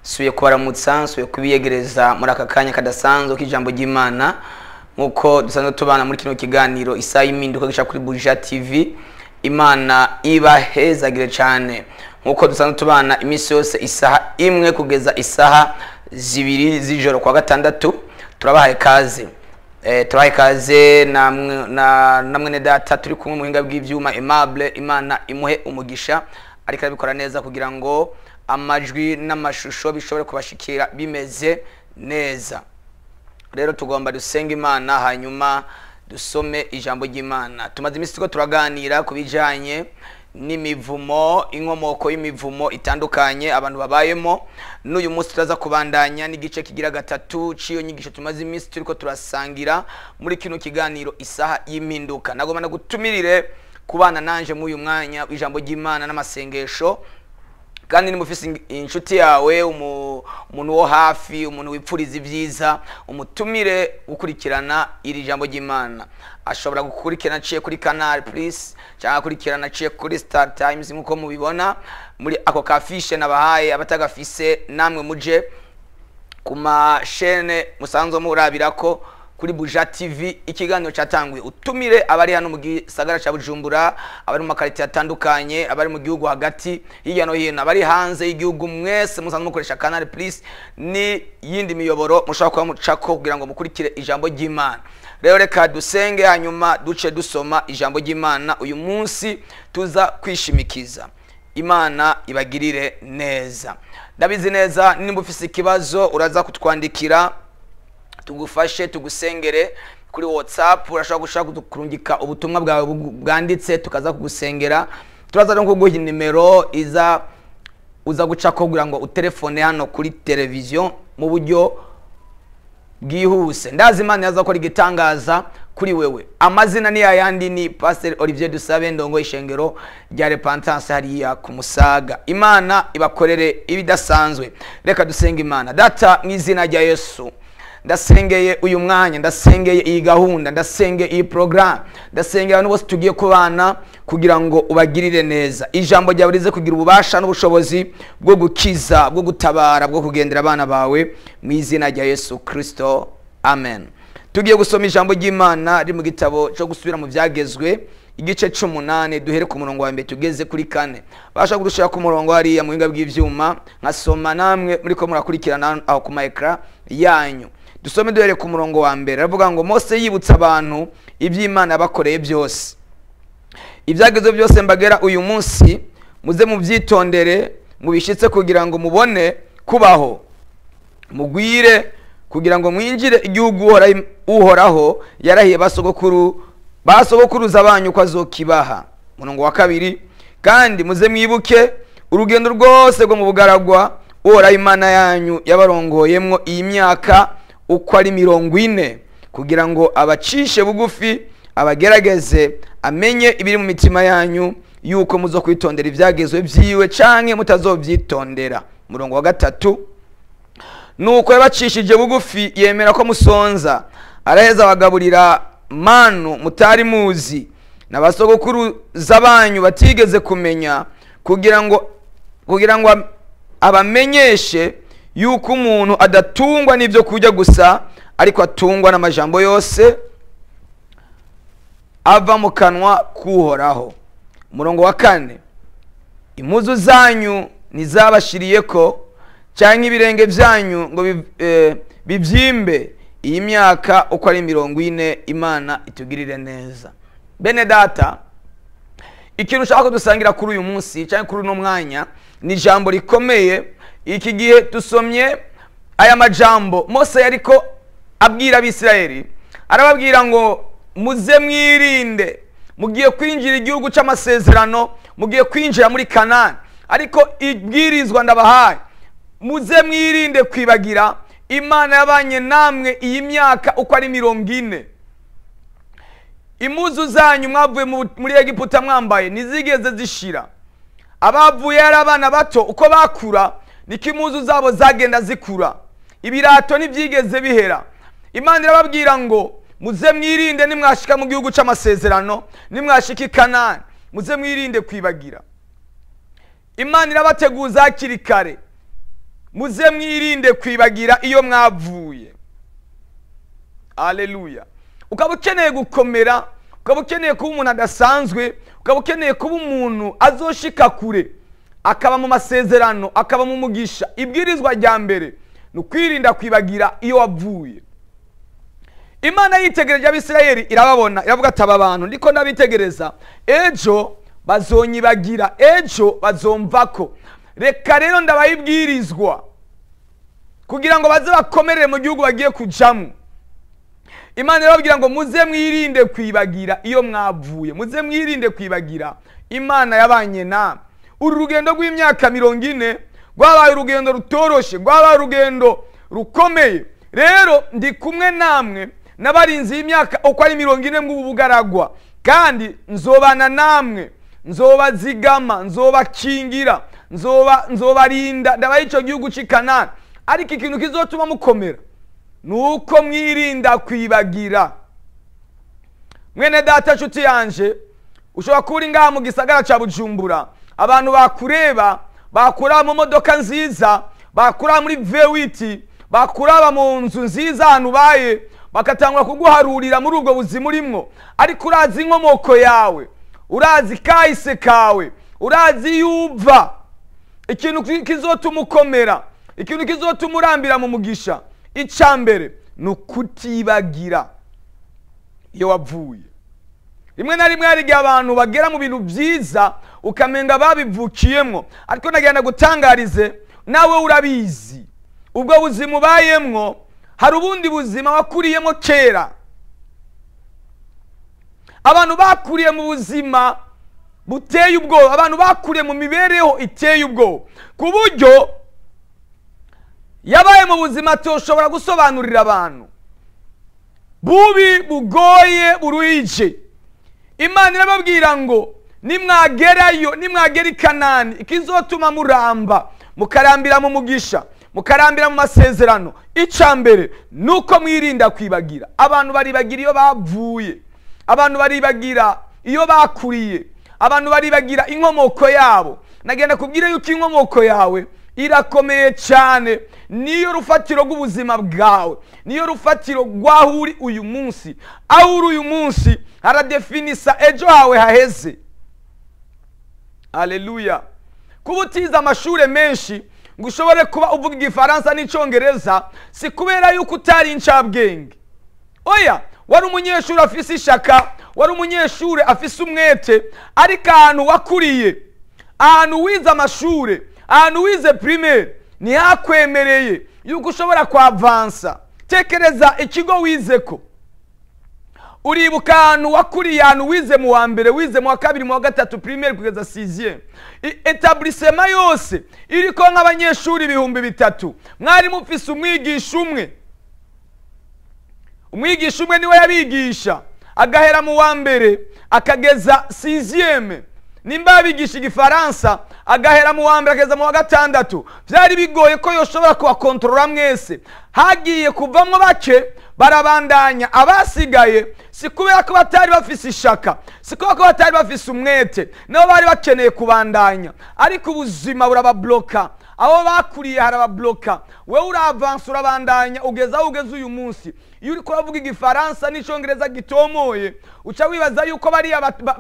Suye kubaramutsa, nsuye kubiyegereza muri aka kanya kadasanzwe k'ijambo ry'Imana, nkuko dusanzwe tubana muri kino kiganiro Isaha y'Impinduka gica kuri Buja TV. Imana ibahezagire cyane, nkuko dusanzwe tubana iminsi yose isaha 1 kugeza isaha 2 z'ijoro kwa gatandatu. Turabahaye kaze. Turabahaye kaze na mwene data turi kumwe mu buhinga bw'ivyuma Aimable. Imana imuhe umugisha, ariko arabikora neza kugira ngo amajwi n'amashusho bishobore kubashikira bimeze neza. Rero tugomba dusenga Imana hanyuma dusome ijambo ry'Imana. Tumaze iminsi turiko turaganira kubijanye n'imivumo, inkomoko y'imivumo itandukanye abantu babayemo. N'uyu munsi turaza kubandanya n'igice kigira gatatu c'iyo nyigisho tumaze iminsi turiko turasangira muri kino kiganiro Isaha y'Impinduka. Nagomba nagutumirire kubana nanje muri uyu mwanya w'ijambo ry'Imana n'amasengesho. Kandi ni mufise inshuti yawe, umuntu wo hafi, umuntu wipfuriza ibyiza, umutumire gukurikirana iri jambo ry'Imana. Ashobora gukurikirana aciye kuri Canal Plus cyangwa gukurikirana aciye kuri Star Times, nkuko mubibona muri ako kafishe nabahaye. Abatagafise namwe muje ku mashene musanzwe murabirako kuri Buja TV ikiganiro cyatanguye. Utumire abari hano mu gisagara ca Bujumbura, abari mu makarite atandukanye, abari mu gihugu hagati, hirya no hino, abari hanze y'igihugu, mwese musanzwe mukoresha Canal Plus ni yindi miyoboro mushobora kuba mucako kugira ngo mukurikire ijambo ry'Imana. Rero reka dusenge hanyuma duce dusoma ijambo ry'Imana uyu munsi tuza kwishimikiza. Imana ibagirire neza. Ndabizi neza nimba ufise ikibazo uraza kutwandikira tugufashe, tugusengere kuri WhatsApp. Urashobora gushaka kurungika ubutumwa bwawe bwanditse tukaza kugusengera. Turaza no kuguha nimero iza uza guca ko kugira ngo utelefone hano kuri television mu buryo bwihuse. Ndazi Imana yaza gukora igitangaza kuri wewe. Amazina ni ayandi, ni Pastor Olivier Dusabe, ndongo ishengero rya Repentance hariya ku Musaga. Imana ibakorere ibidasanzwe. Reka dusenge Imana. Data, mu izina rya Yesu, ndasengeye uyu mwanya, ndasengeye iyi gahunda, ndasengeye iyi program, ndasengeye abantu bose tugiye kubana kugira ngo ubagirire neza. Ijambo ryawe rize kugira ububasha n'ubushobozi bwo gukiza, bwo gutabara, bwo kugendera abana bawe mu izina rya Yesu Kristo, amen. Tugiye gusoma ijambo ry'Imana riri mu gitabo cyo gusubira mu byagezwe igice 18, duhere ku murongo wa mbere tugeze kuri 4. Basha gurushira ku murongo hariya mu buhinga bw'ivyuma, nkasoma namwe muriko murakurikirana aho ku ma ecran yanyu. Dusome duhere ku murongo wa mbere. Aravuga ngo Mose yibutsa abantu iby'Imana bakoreye byose. Ibyagezwe byose mbagera uyu munsi muze mubyitondere, mubishitse kugira ngo mubone kubaho, mugwire kugira ngo mwinjire igihugu Uhoraho yarahiye basogokuruza banyu ko azokibaha. Murongo wa 2, kandi muze mwibuke urugendo rwose rwo mu bugaragwa Uhoraho Imana yanyu yabarongoyemwo iyi myaka uko ari 40, kugira ngo abacishe bugufi, abagerageze, amenye ibiri mu mitima yanyu, yuko muzo kwitondera ibyagezwe byiwe canke mutazovyitondera. Murongo wa 3, nuko yabacishije bugufi yemera ko musonza, araheza abagaburira manu mutari muzi n'abasogokuruza banyu batigeze kumenya, kugira ngo abamenyeshe yuko umuntu adatungwa n'ibyo kurya gusa, ariko atungwa n'amajambo yose ava mu kanwa k'Uhoraho. Murongo wa 4, impuzu zanyu ntizabashiriyeko canke ibirenge byanyu ngo bivyimbe iyi myaka uko ari 40. Imana itugirire neza. Bene data, ikintu ushaka dusangira kuri uyu munsi canke kuri uno mwanya ni ijambo rikomeye. Iki gihe dusomye aya majambo Mose yariko abwira Abisirayeli, arababwira ngo muze mwirinde, mugiye kwinjira igihugu c'amasezerano, mugiye kwinjira muri Kanani, ariko ibwirizwa ndabahaye, muze mwirinde kwibagira Imana yabanye namwe iyi myaka uko ari 40. Impuzu zanyu mwavuye muri Egiputa mwambaye ntizigeze zishira. Abavuye ari abana bato uko bakura niko impuzu zabo zagenda zikura, ibirato ntibyigeze bihera. Imana irababwira ngo muze mwirinde nimwashika mu gihugu c'amasezerano, nimwashika i Kanani, muze mwirinde kwibagira. Imana irabateguza hakiri kare. Muze mwirinde kwibagira iyo mwavuye. Aleluya. Ukaba ukeneye gukomera, ukaba ukeneye kuba umuntu adasanzwe, ukaba ukeneye kuba umuntu azoshika kure, akaba mu masezerano, akaba mu mugisha, ibwirizwa rya mbere ni ukwirinda kwibagira iyo wavuye. Imana yitegereje Abisirayeli irababona, iravuga ati aba bantu ndiko ndabitegereza, ejo bazonyibagira, ejo bazomvako, reka rero ndabayibwirizwa kugira ngo baze bakomerere mu gihugu bagiye kujamwo. Imana irababwira ngo muze mwirinde kwibagira iyo mwavuye, muze mwirinde kwibagira Imana yabanye namwe. Uru rugendo rw'imyaka 40 rwabaye urugendo rutoroshe, rwabaye urugendo rukomeye. Rero ndi kumwe namwe n'abarinzi y'imyaka uko ari 40 mw'ubu bugaragwa, kandi nzobana namwe, nzobazigama, nzobakingira, nzobarinda, ndabaha ico gihugu c'i Kanani. Ariko ikintu kizotuma mukomera nuko mwirinda kwibagira. Mwene data nshuti yanje, ushobora kuba uri ngaha mu gisagara ca Bujumbura, abantu bakureba, bakuraba mu modoka nziza, bakuraba muri V8, bakuraba mu nzu nziza ahantu ubaye, bakatangura kuguharurira muri ubwo buzima urimwo. Ariko urazi inkomoko yawe, urazi kahise kawe, urazi yuva. Ikintu kizotuma ukomera, ikintu kizotuma urambira mu mugisha, ica mbere ni ukutibagira iyo wavuye. Rimwe na rimwe hari igihe abantu bagera mu bintu byiza ukamenga babivukiyemwo, ariko nagenda gutangarize nawe urabizi, ubwo buzima ubayemwo hari ubundi buzima wakuriyemwo kera. Abantu bakuriye mu buzima buteye ubwoba, abantu bakuriye mu mibereho iteye ubwoba, ku buryo yabaye mu buzima atoshobora gusobanurira abantu, bubi bugoye buruhije. Imana irababwira ngo nimwagerayo, nimwagera i Kanani, ikizotuma muramba, mukarambira mu mugisha, mukarambira mu masezerano, ica mbere nuko mwirinda kwibagira. Abantu baribagira iyo bavuye, abantu baribagira iyo bakuriye, abantu baribagira inkomoko yabo. Nagenda kubwira yuko inkomoko yawe irakomeye cyane, niyo rufatiro rw'ubuzima bwawe, niyo rufatiro rw'aho uri uyu munsi. Aho uri uyu munsi haradefinisa ejo hawe haheze. Haleluya. Kuba utize amashure menshi ngo ushobore kuba uvuga igifaransa n'icongereza, si kubera yuko utari incabwenge. Oya, wari umunyeshuri afise ishaka, wari umunyeshuri afise umwete, ariko ahantu wakuriye, ahantu wize amashure, ahantu wize primaire, ntihakwemereye yuko ushobora kwavansa. Tekereza ikigo wizeko, uribuka ahantu wakuriye, ahantu wize mu wa mbere, wize mu wa kabiri, mu wa gatatu primaire kugeza 6e, etablissement yose iriko nk'abanyeshuri 3000, mwari mufise umwigisha umwe. Umwigisha umwe niwe yabigisha, agahera mu wa mbere akageza 6e. Nimba yabigisha igifaransa agahera mu wa mbere akageza mu wa gatandatu. Vyari bigoye ko yoshobora kubakontorora mwese. Hagiye kuvamwo bake barabandanya, abasigaye si kubera ko batari bafise ishaka, si kubera ko batari bafise umwete, nabo bari bakeneye kubandanya, ariko ubuzima burababloka. Abo bakuriye harababloka. Wewe uravansa urabandanya ugeza aho ugeze uyu munsi. Iyo uriko uravuga igifaransa n'icongereza gitomoye, uca wibaza yuko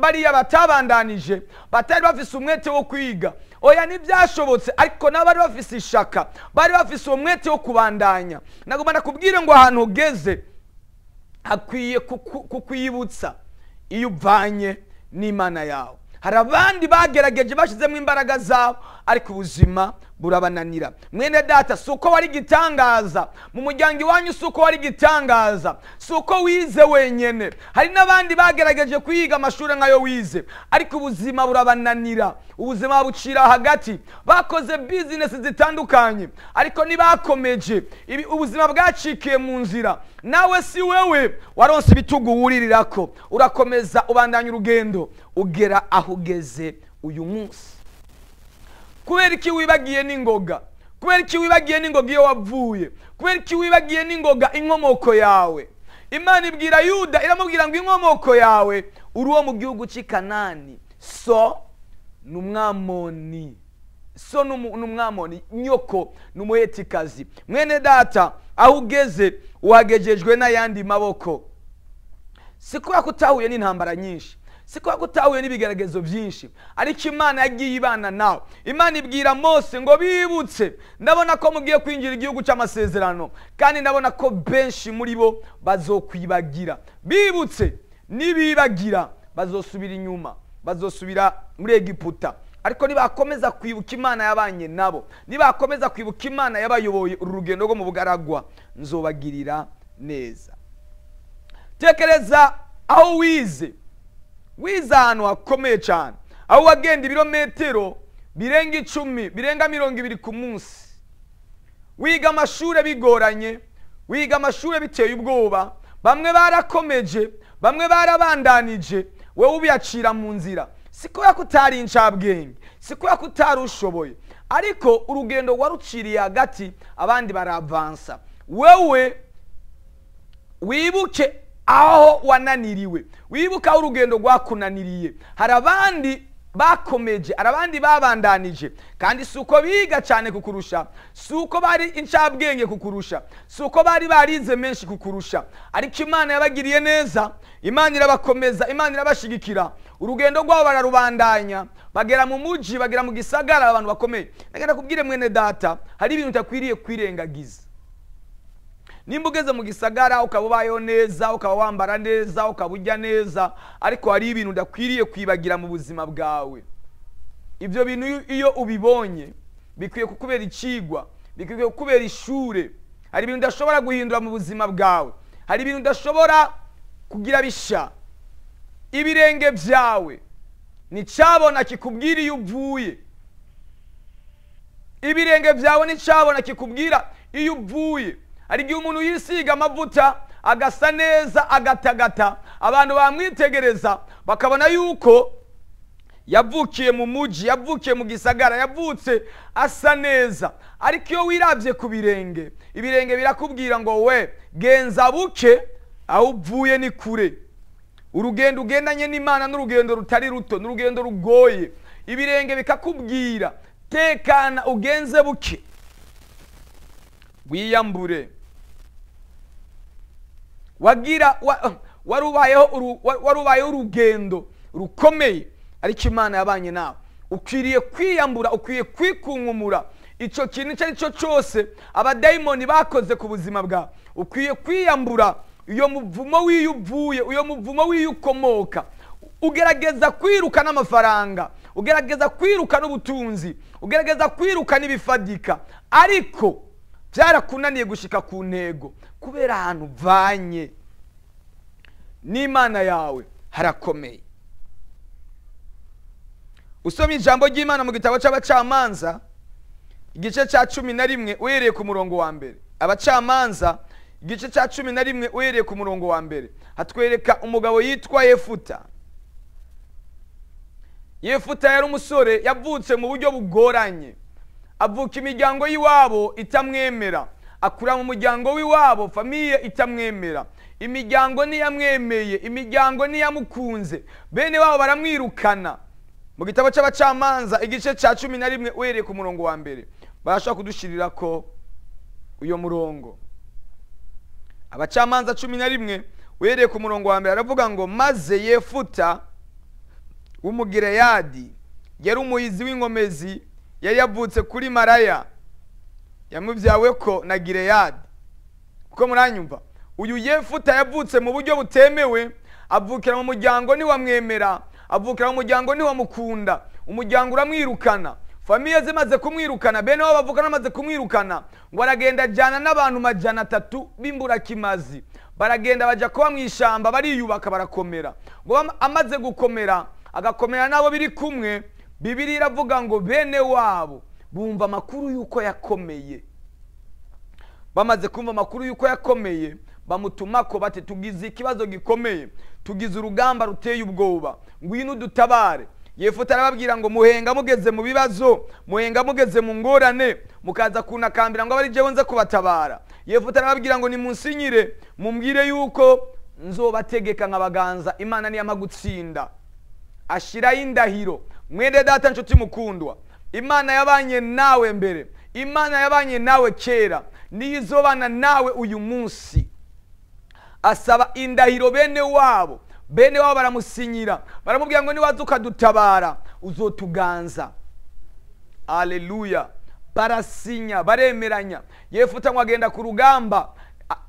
bariya batabandanije batari bafise umwete wo kwiga. Oya, ntibyashobotse, ariko nabo bari bafise ishaka, bari bafise umwete wo kubandanya. Nagomba nakubwire ngo ahantu ugeze hakwiye kukwibutsa iyo uvanye n'Imana yawe. Hari abandi bagerageje bashizemo imbaraga zabo, ariko ubuzima burabananira. Mwene data, si uko wari gitangaza mu muryango iwanyu, si uko wari gitangaza, si uko wize wenyene. Hari n'abandi bagerageje kwiga amashuri nkayo wize, ariko ubuzima burabananira, ubuzima bucira hagati. Bakoze business zitandukanye, ariko ntibakomeje, ubuzima bwacikiye mu nzira. Nawe si wewe waronse ibitugu wuririrako, urakomeza ubandanya urugendo ugera aho ugeze uyu munsi. Kubera iki wibagiye n'ingoga? Kubera iki wibagiye n'ingoga iyo wavuye? Kubera iki wibagiye n'ingoga inkomoko yawe? Imana ibwira Yuda, iramubwira ngo inkomoko yawe uri uwo mu gihugu cy'i Kanani, so ni umwamoni. So ni Umwamoni, nyoko ni Umuhetikazi. Mwene data, aho ugeze uhagejejwe n'ayandi maboko. Si kubera ko utahuye n'intambara nyinshi, si kubera ko utahuye n'ibigeragezo byinshi, ariko Imana yagiye ibana nawe. Imana ibwira Mose ngo: "Bibutse, ndabona ko mugiye kwinjira igihugu cy'amasezerano, kandi ndabona ko benshi muri bo bazokwibagira. Bibutse, nibibagira bazosubira inyuma, bazosubira muri Egiputa. Ariko nibakomeza kwibuka Imana yabanye nabo, nibakomeza kwibuka Imana yabayoboye uru rugendo rwo mu bugaragwa, nzobagirira neza." Tekereza aho wize. Wize ahantu hakomeye cyane, aho wagenda ibirometero birenga 10, birenga 20 ku munsi. Wiga amashuri bigoranye, wiga amashuri biteye ubwoba. Bamwe barakomeje, bamwe barabandanije, wowe ubiyacira mu nzira. Si kubera ko utari incabwenge, si kubera ko utari ushoboye, ariko urugendo waruciriye hagati, abandi baravansa. Wewe wibuke aho wananiriwe, wibuke aho urugendo rwakunaniriye. Hari abandi bakomeje, hari abandi babandanije, kandi si uko biga cyane kukurusha, si uko bari incabwenge kukurusha, si uko bari barize menshi kukurusha, ariko Imana yabagiriye neza, Imana irabakomeza, Imana irabashigikira, urugendo rwabo bararubandanya, bagera mu muji, bagera mu gisagara, abantu bakomeye. Ndagenda kubwire mwene data, hari ibintu utakwiriye kwirengagiza. Nimba ugeze mu gisagara, ukaba ubayeho neza, ukaba wambara neza, ukaba ujya neza, ariko hari ibintu udakwiriye kwibagira mu buzima bwawe. Ibyo bintu iyo ubibonye bikwiye kukubera ikigwa, bikwiye kukubera ishure. Hari ibintu udashobora guhindura mu buzima bwawe, hari ibintu udashobora kugira bisha. Ibirenge byawe nticyabona kikubwira iyo uvuye. Ibirenge byawe nticyabona kikubwira iyo uvuye. Hari igihe umuntu yisiga amavuta, agasa neza, agatagata, abantu bamwitegereza bakabona yuko yavukiye mu muji, yavukiye mu gisagara, yavutse asa neza. Ariko iyo wirabye ku birenge, ibirenge birakubwira ngo: "We genza buke, aho uvuye ni kure. Urugendo ugendanye n'Imana n'urugendo rutari ruto, n'urugendo rugoye." Ibirenge bikakubwira: "Tekana, ugenze buke, wiyambure." Wagira wari ubayeho urugendo rukomeye, ariko Imana yabanye nawe. Ukwiriye kwiyambura, ukwiye kwikunkumura icyo kintu icyo ari cyo cyose abadayimoni bakoze ku buzima bwawe. Ukwiye kwiyambura iyo muvumo w'iyo uvuye, uyo muvumo w'iyo ukomoka. Ugerageza kwiruka n'amafaranga, ugerageza kwiruka n'ubutunzi, ugerageza kwiruka n'ibifadika, ariko byarakunaniye gushika ku ntego kubera ahantu uvanye n'Imana yawe harakomeye. Usomye ijambo ry'Imana mu gitabo cy'Abacamanza, igice cya 11, uhereye ku murongo wa 1. Abacamanza, igice cya 11, uhereye ku murongo wa 1, hatwereka umugabo yitwa Yefuta. Yefuta yari umusore yavutse mu buryo bugoranye, avuka imiryango y'iwabo itamwemera, akura mu muryango w'iwabo, famille itamwemera, imiryango ntiyamwemeye, imiryango ntiyamukunze, bene wabo baramwirukana. Mu gitabo cy'Abacamanza, igice cya 11, uhereye ku murongo wa 1, barashobora kudushirira ko uyo murongo. Abacamanza 11, uhereye ku murongo wa 1, aravuga ngo: "Maze Yefuta w'Umugireyadi yari umuhizi w'inkomezi, yari yavutse kuri maraya yamubyawe ko na Gireyadi." Kuko muranyumva, uyu Yefuta yavutse mu buryo butemewe, avukira mu muryango ntiwamwemera, avukira mu muryango ntiwamukunda, umuryango uramwirukana. Famille zimaze kumwirukana, bene wabo bavukana bamaze kumwirukana, ngo aragenda ajyana n'abantu 300 b'imburakimazi, baragenda bajya kuba mu ishyamba, bariyubaka, barakomera. Ngo amaze gukomera, agakomera n'abo biri kumwe, Bibiliya iravuga ngo bene wabo bumva amakuru y'uko yakomeye. Bamaze kumva amakuru y'uko yakomeye, bamutumako bati: "Tugize ikibazo gikomeye, tugize urugamba ruteye ubwoba, ngwino udutabare." Yefuta arababwira ngo: "Muhenga mugeze mu bibazo, muhenga mugeze mu ngorane, mukaza kunakambira ngo abe ari jewe nze kubatabara." Yefuta arababwira ngo: "Nimunsinyire, mumbwire yuko nzobategeka nkabaganza Imana niyampa gutsinda." Ashiraho indahiro. Mwene data, nshuti mukundwa, Imana yabanye nawe mbere, Imana yabanye nawe kera, niyo izobana nawe uyu munsi. Asaba indahiro bene wabo, bene wabo baramusinyira, baramubwira ngo niwaza ukadutabara uzotuganza. Aleluya. Barasinya, baremeranya. Yefuta ngo agenda ku rugamba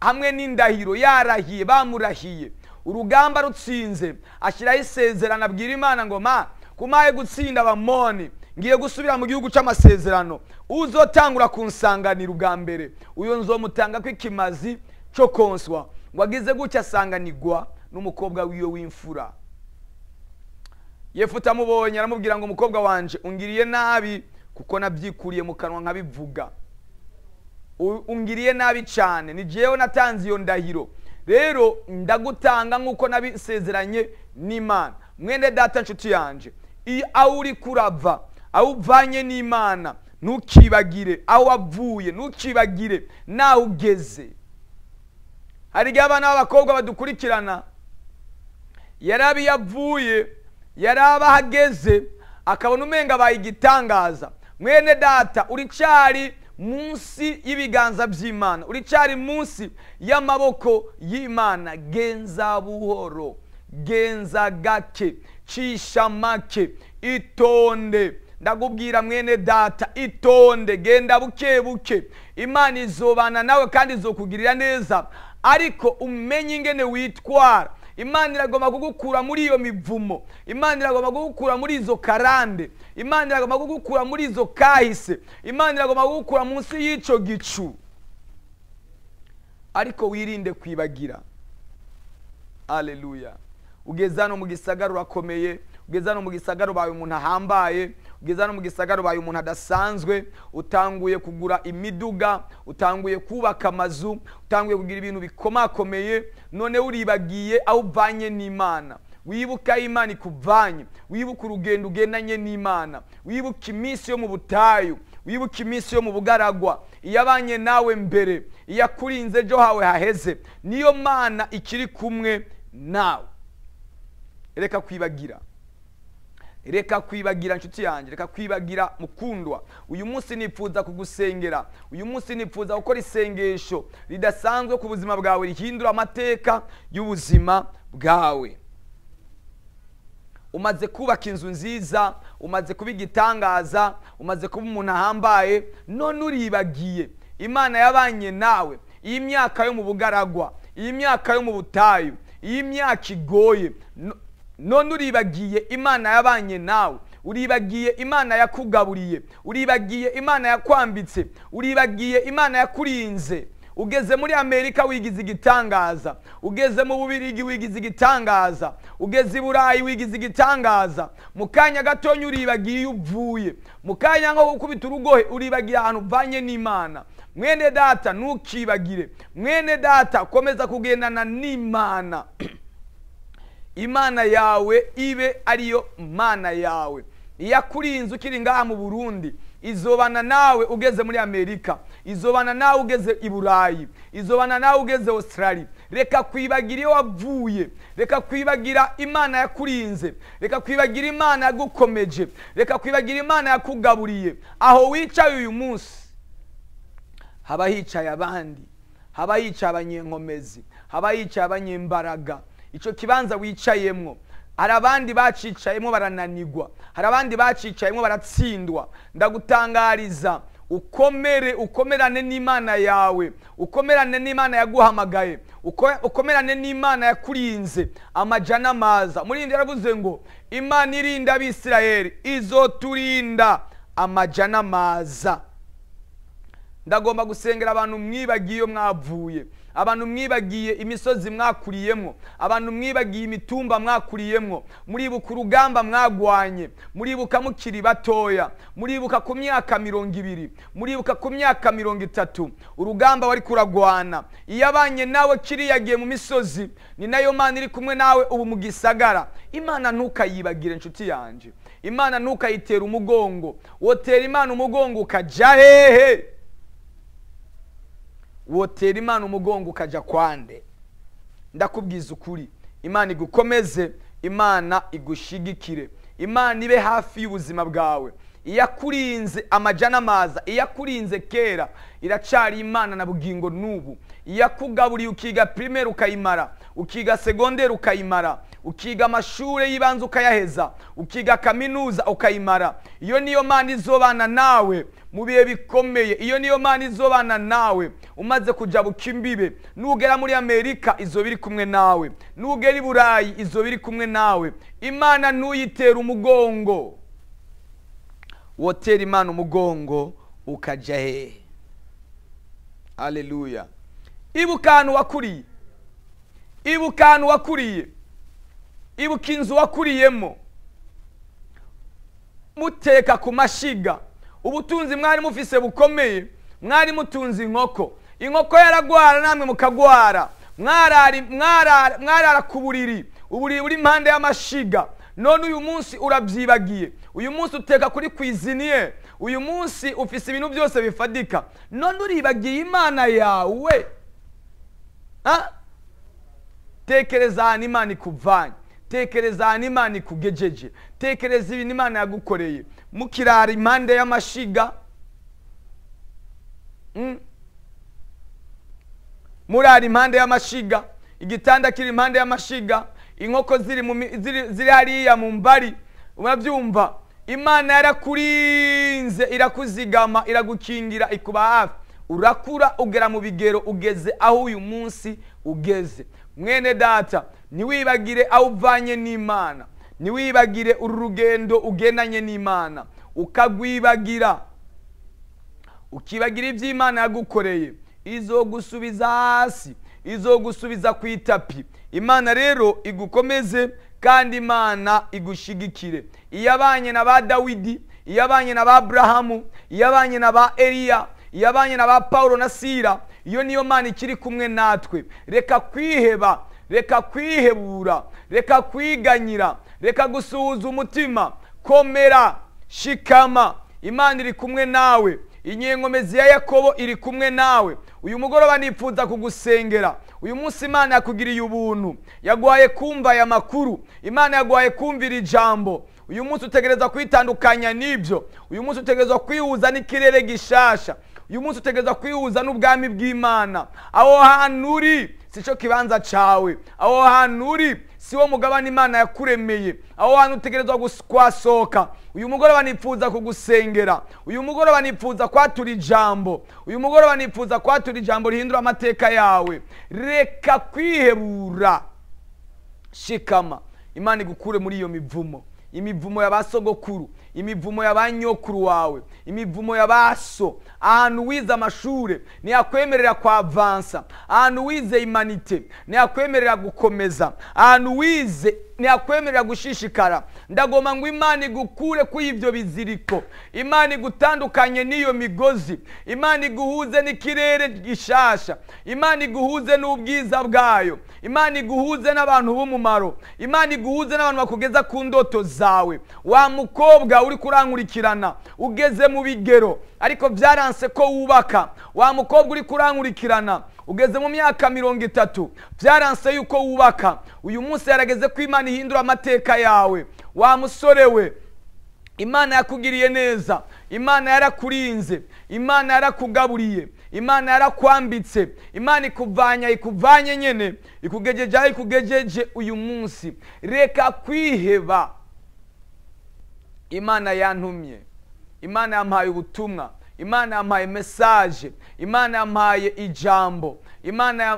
hamwe n'indahiro yarahiye, bamurahiye. Urugamba rutsinze, ashyiraho isezerano, abwira Imana ngo ma kumaye gutsinda Abamoni, ngiye gusubira mu gihugu cy'amasezerano, uzotangura kunsanganira ubwa mbere uyo nzomutanga ko ikimazi cyo konswa. Ngo agize gutya asanganirwa n'umukobwa wiwe w'imfura. Yefuta amubonye aramubwira ngo umukobwa wanje ungiriye nabi, kuko nabyikuriye mu kanwa nkabivuga. Ungiriye nabi cyane, ni jewe natanze iyo ndahiro, rero ndagutanga nk'uko nabisezeranye n'Imana. Mwene data nshuti yanje, iyo aho uri kurava, aho uvanye n'Imana, ntukibagire aho wavuye, ntukibagire naho ugeze. Hari igihe abana b'abakobwa badukurikirana, yarabi yavuye, yaraba ahageze, akabona umenga abaye igitangaza. Mwene data, uricari munsi y'ibiganza by'Imana, uricari munsi y'amaboko y'Imana. Genza buhoro, genza gake, cisha make, itonde. Ndakubwira mwene data, itonde, genda buke buke. Imana izobana nawe kandi izokugirira neza, ariko umenye ingene witwara. Imana iragomba kugukura muri iyo mivumo, Imana iragomba kugukura muri izo karande, Imana iragomba kugukura muri izo kahise, Imana iragomba kugukura munsi y'ico gicu. Ariko wirinde kwibagira. Aleluya. Ugeze hano mu gisagara urakomeye, ugeze hano mu gisagara ubaye umuntu ahambaye, ugeze hano mu gisagara ubaye umuntu adasanzwe, utanguye kugura imiduga, utanguye kubaka amazu, utanguye kugira ibintu bikomakomeye, none uribagiye aho uvanye n'Imana. Wibuka Imana ikuvanye, wibuka urugendo ugendanye n'Imana, wibuka iminsi yo mu butayu, wibuka iminsi yo mu bugaragwa, iyabanye nawe mbere, iyakurinze ejo hawe haheze, niyo Mana ikiri kumwe nawe. Reka kwibagira, reka kwibagira nshuti yanjye, reka kwibagira mukundwa. Uyu munsi nipfuza kugusengera, uyu munsi nipfuza gukora isengesho ridasanzwe ku buzima bwawe, rihindura amateka y'ubuzima bwawe. Umaze kubaka inzu nziza, umaze kuba igitangaza, umaze kuba umuntu ahambaye, none uribagiye Imana yabanye nawe. Iyi myaka yo mu bugaragwa, iyi myaka yo mu butayu, iyi myaka igoye, none uribagiye Imana yabanye nawe, uribagiye Imana yakugaburiye, uribagiye Imana yakwambitse, uribagiye Imana yakurinze. Ugeze muri Amerika wigize igitangaza, ugeze mu Bubirigi wigize igitangaza, ugeze i Burayi wigize igitangaza. Mu kanya gatonya uribagiye iyo uvuye, mu kanya nko gukubita urugohe uribagiye ahantu uvanye n'Imana. Mwene data ntukibagire, mwene data komeza kugendana n'Imana. Imana yawe ibe ariyo Mana yawe. Iyakurinze ukiri ngaha mu Burundi, izobana nawe ugeze muri Amerika, izobana nawe ugeze i Burayi, izobana nawe ugeze Australia. Reka kwibagira iyo wavuye, reka kwibagira Imana yakurinze, reka kwibagira Imana yagukomeje, reka kwibagira Imana yakugaburiye. Aho wicaye uyu munsi haba hicaye abandi, haba hicaye abanyenkomezi, haba hicaye abanyembaraga. Ico kibanza wicayemwo hari abandi bacicayemwo barananigwa, hari abandi bacicayemwo baratsindwa. Ndagutangariza ukomere, ukomerane n'Imana yawe, ukomerane n'Imana yaguhamagaye, ukomerane n'Imana yakurinze amajana amaza. Murindi yaravuze ngo Imana irinda Abisirayeli izoturinda amajana amaza. Ndagomba gusengera abantu mwibagiye iyo mwavuye, abantu mwibagiye imisozi mwakuriyemwo, abantu mwibagiye imitumba mwakuriyemwo, muribuka urugamba mwagwanye, muribuka mukiri batoya, muribuka ku myaka 20, muribuka ku myaka 30, urugamba wari kuragwana. Iyabanye nawe kiriyagiye mu misozi, ni nayo Mana iri kumwe nawe ubu mu gisagara. Imana ntukayibagire nshuti yanje, Imana ntukayitera umugongo. Wotera Imana umugongo ukaja hehe? Wotera Imana umugongo ukaja kwande? Ndakubwiza ukuri, Imana igukomeze, Imana igushigikire, Imana ibe hafi y'ubuzima bwawe, Iyakurinze amajana amaza, iyakurinze kera, iracari Imana na bugingo n'ubu. Iyakugaburiye ukiga primaire ukayimara, ukiga secondaire ukayimara, ukiga amashure y'ibanze ukayaheza, ukiga kaminuza ukayimara. Iyo niyo Mana izobana nawe mu bihe bikomeye. Iyo niyo Mana izobana nawe umaze kujabuka imbibe. Nugera muri Amerika izoba iri kumwe nawe, nugera i Burayi izoba iri kumwe nawe. Imana ntuyitera umugongo. Wotera Imana umugongo ukaja hehe? Haleluya. Ibuka ahantu wakuriye, ibuka ahantu wakuriye, ibuka inzu wakuriyemo, muteka ku mashiga. Ubutunzi mwari mufise bukomeye, mwari mutunze inkoko, inkoko yaragwara namwe mukagwara, mwarara ku buriri, uburiri buri impande y'amashiga. None uyu munsi urabyibagiye, uyu munsi uteka kuri cuisinier, uyu munsi ufise ibintu byose bifadika, none uribagiye Imana yawe. Tekereza ahantu Imana ikuvanye, tekereza ahantu Imana ikugejeje, tekereza ibintu Imana yagukoreye. Mukirara impande y'amashiga, murara impande y'amashiga, igitanda kiri impande y'amashiga, inkoko ziri hariya mu mbari. Urabyumva? Imana yarakurinze, irakuzigama, iragukingira, ikuba hafi. Urakura ugera mu bigero, ugeze aho uyu munsi ugeze. Mwene data, ntiwibagire aho uvanye n'Imana, ntiwibagire uru rugendo ugendanye n'Imana, ukagwibagira, ukibagira iby'Imana yagukoreye. Izogusubiza hasi, izogusubiza ku itapi. Imana rero igukomeze kandi Imana igushigikire. Iyabanye na ba Dawidi, iyabanye na ba Abrahamu, iyabanye na ba Eliya, iyabanye na ba Paulo na Sila, iyo niyo Mana ikiri kumwe natwe. Reka kwiheba, reka kwihebura, reka kwiganyira, reka gusuhuza umutima. Komera, shikama, Imana iri kumwe nawe. Inyenkomezi ya Yakobo iri kumwe nawe. Uyu mugoroba nifuza kugusengera. Uyu munsi Imana yakugiriye ubuntu, yaguhaye kumva aya makuru, Imana yaguhaye kumvira ijambo. Uyu munsi utegereza kwitandukanya n'ibyo. Uyu munsi utegereza kwihuza n'ikirere gishasha. Uyu munsi utegereza kwihuza n'ubwami bw'Imana. Aho hantu uri sico kibanza cawe, aho hantu uri siwo mugabane Imana yakuremeye, aho hantu utegerezwa kwasohoka. Uyu mugoroba nifuza kugusengera. Uyu mugoroba nifuza kwatura ijambo. Uyu mugoroba nifuza kwatura ijambo rihindura amateka yawe. Reka kwihebura, shikama. Imana igukure muri iyo mivumo, imivumo ya basogokuru, imivumo ya banyokuru wawe, imivumo ya baso. Ahantu wize amashure ntiyakwemerera kwa avansa, ahantu wize imanite ntiyakwemerera gukomeza, ahantu wize ntiyakwemerera gushishikara. Ndagoma ngo Imana igukure kuri ibyo biziriko, Imana igutandukanye n'iyo migozi, Imana iguhuze n'ikirere gishasha, Imana iguhuze n'ubwiza bwayo, Imana iguhuze n'abantu b'umumaro, Imana iguhuze n'abantu bakugeza ku ndoto zawe. Wa mukobwa uri kurankurikirana ugeze mu bigero ariko byaranse ko wubaka, wa mukobwa uri kurankurikirana ugeze mu myaka 30 byaranse yuko wubaka, uyu munsi yarageze ko Imana ihindura amateka yawe. Wa musore we, Imana yakugiriye neza, Imana yarakurinze, Imana yarakugaburiye, Imana yarakwambitse, Imana ikuvanya ikuvanye nyene, ikugejeje aho ikugejeje uyu munsi. Reka kwiheba. Imana yantumye, Imana yampaye ubutumwa, Imana yampaye message, Imana yampaye ijambo,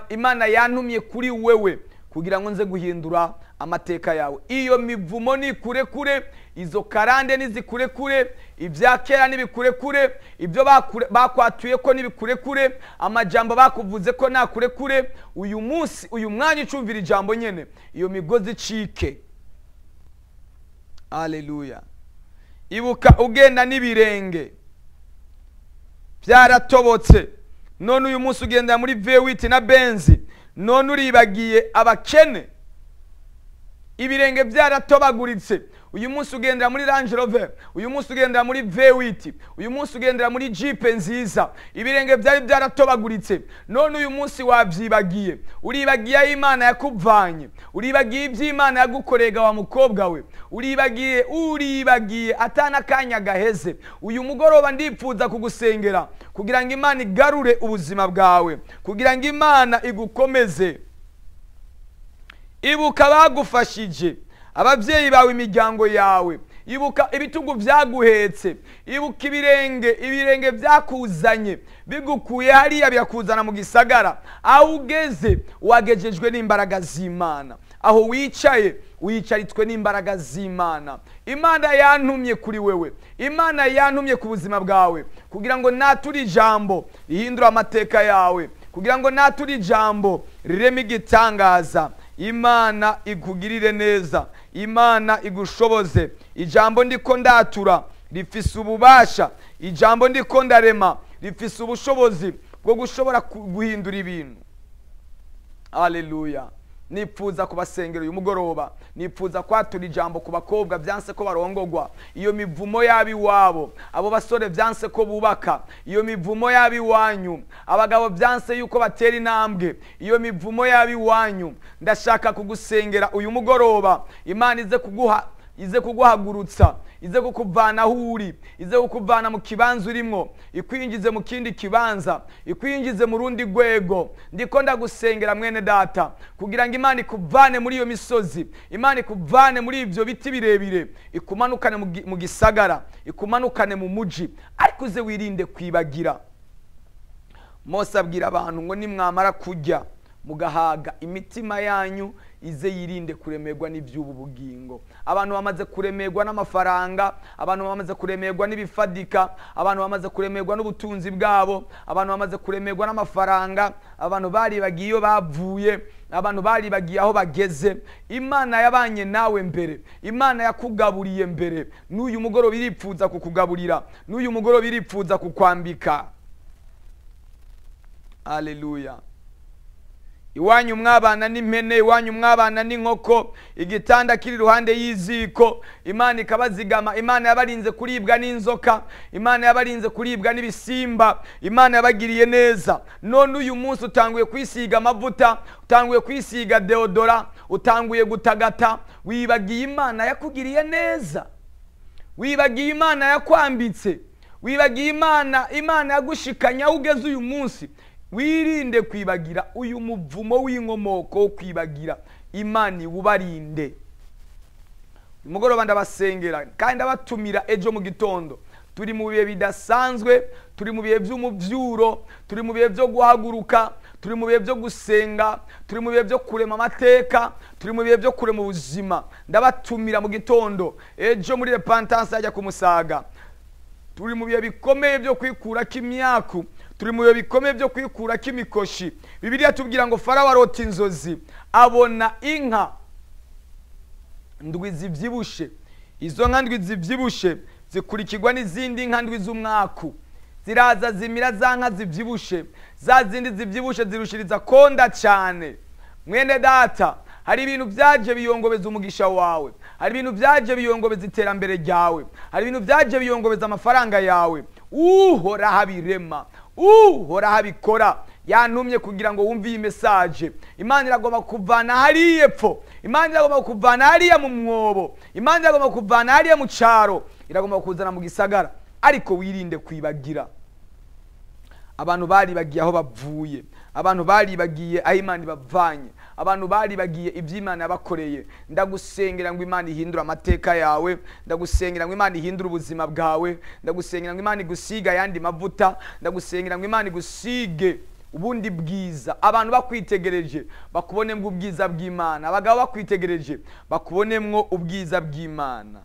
Imana yantumye kuri wewe kugira ngo nze guhindura amateka yawe. Iyo mivumo ni kure kure, izo karande nizikure kure, ibya kera nibikure kure, ibyo bakwatuye ko nibikure kure, amajambo bakuvuze ko nakure kure. Uyu munsi, uyu mwanya ucumvira ijambo nyene, iyo migozi icike. Haleluya. Ibuka ugenda n'ibirenge byaratobotse, none uyu munsi ugenda muri V8 na Benzi, none uribagiye abakene. Ibirenge byaratobaguritse. Uyu munsi ugendera muri Range Rover, uyu munsi ugendera muri V8, uyu munsi ugendera muri Jeep nziza. Ibirenge byari byaratobaguritse, none uyu munsi wabyibagiye. Uribagiye aho Imana yakuvanye, uribagiye iby'Imana yagukorega wa mukobwa we, uribagiye, uribagiye atana kanya gaheze. Uyu mugoroba ndipfuza kugusengera kugira ngo Imana igarure ubuzima bwawe, kugira ngo Imana igukomeze. Ibuka bagufashije, ababyeyi bawe, imiryango yawe. Ibuka ibitugu byaguhetse, ibuka ibirenge byakuzanye bigukuye hariya birakuzana mu gisagara. Aho ugeze wagejejwe n'imbaraga z'Imana, aho wicaye wicaritswe n'imbaraga z'Imana. Imana yantumye kuri wewe, Imana yantumye ku buzima bwawe kugira ngo nature ijambo rihindura amateka yawe, kugira ngo nature ijambo rireme igitangaza. Imana ikugirire neza, Imana igushoboze. Ijambo ndiko ndatura rifise ububasha, ijambo ndiko ndarema rifise ubushobozi bwo gushobora guhindura ibintu. Haleluya. Nipfuza kubasengera uyu mugoroba, nipfuza kwatura ijambo ku bakobwa byanse ko barongogwa, iyo mivumo yabi wabo, abo basore byanse ko bubaka, iyo mivumo yabi wanyu, abagabo byanse yuko batera intambwe, iyo mivumo yabi wanyu. Ndashaka kugusengera uyu mugoroba, Imana ize kuguha, ize kuguhagurutsa, ize kukuvana aho uri, ize kukuvana mu kibanza urimo, ikwinjize mu kindi kibanza, ikwinjize mu rundi rwego. Ndiko ndagusengera mwene data kugira ngo Imana ikuvane muri iyo misozi, Imana ikuvane muri ibyo biti birebire, ikumanukane mu gisagara, ikumanukane mu muji. Ariko uze wirinde kwibagira. Mose abwira abantu ngo nimwamara kurya mugahaga, imitima yanyu ize yirinde kuremerwa n'iby'ubu bugingo. Abantu bamaze kuremerwa n'amafaranga, abantu bamaze kuremerwa n'ibifadika, abantu bamaze kuremerwa n'ubutunzi bwabo, abantu bamaze kuremerwa n'amafaranga, abantu baribagiye iyo bavuye, abantu baribagiye aho bageze. Imana yabanye nawe mbere, Imana yakugaburiye mbere, n'uyu mugoroba iripfuza kukugaburira, n'uyu mugoroba iripfuza kukwambika. Haleluya. Iwanyu mwabana n'impene, iwanyu mwabana n'inkoko, igitanda kiri iruhande y'iziko. Imana ikabazigama. Imana yabarinze kuribwa n'inzoka, Imana yabarinze kuribwa n'ibisimba, Imana yabagiriye neza. None uyu munsi utanguye kwisiga amavuta, utanguye kwisiga deodora, utanguye gutagata, wibagiye Imana yakugiriye neza, wibagiye Imana yakwambitse, wibagiye Imana yagushikanya aho ugeze uyu munsi. Wirinde kwibagira uyu muvumo w'inkomoko wo kwibagira. Imana iwubarinde. Umugoroba ndabasengera kandi ndabatumira ejo mu gitondo. Turi mu bihe bidasanzwe, turi mu bihe by'umuvyuro, turi mu bihe byo guhaguruka, turi mu bihe byo gusenga, turi mu bihe byo kurema amateka, turi mu bihe byo kurema ubuzima. Ndabatumira mu gitondo ejo muri repentance ajya kumusaga. Turi mu bihe bikomeye byo kwikura kimyaku, turi mu bihe bikomeye byo kwikura kimikoshi. Bibiliya tubwira ngo Farawo arota inzozi, abona inka ndwi zivyibushe. Izo nka ndwi zivyibushe zikurikirwa n'izindi nka ndwi z'umwaku, ziraza zimira za nka zivyibushe. Za zindi zivyibushe zirushiriza konda cyane. Mwene data, hari ibintu byaje biyongobeza umugisha wawe, hari ibintu byaje biyongobeza iterambere ryawe, hari ibintu byaje biyongobeza amafaranga yawe. Uhoraho abirema, Uhoraho abikora. Yantumye kugira ngo wumve iyi message. Imana iragomba kuvana hariya epfo, Imana iragomba kuvana hariya mu mwobo, Imana iragomba kuvana hariya mu caro, iragomba kuzana mu gisagara. Ariko wirinde kwibagira. Abantu baribagiye aho bavuye, abantu baribagiye aho Imana ibavanye, abantu baribagiye iby'Imana yabakoreye. Ndagusengera ngo Imana ihindure amateka yawe, ndagusengera ngo Imana ihindure ubuzima bwawe, ndagusengera ngo Imana igusiga ayandi mavuta, ndagusengera ngo Imana igusige ubundi bwiza. Abantu bakwitegereje bakubonemwo ubwiza bw'Imana, abagabo bakwitegereje bakubonemwo ubwiza bw'Imana.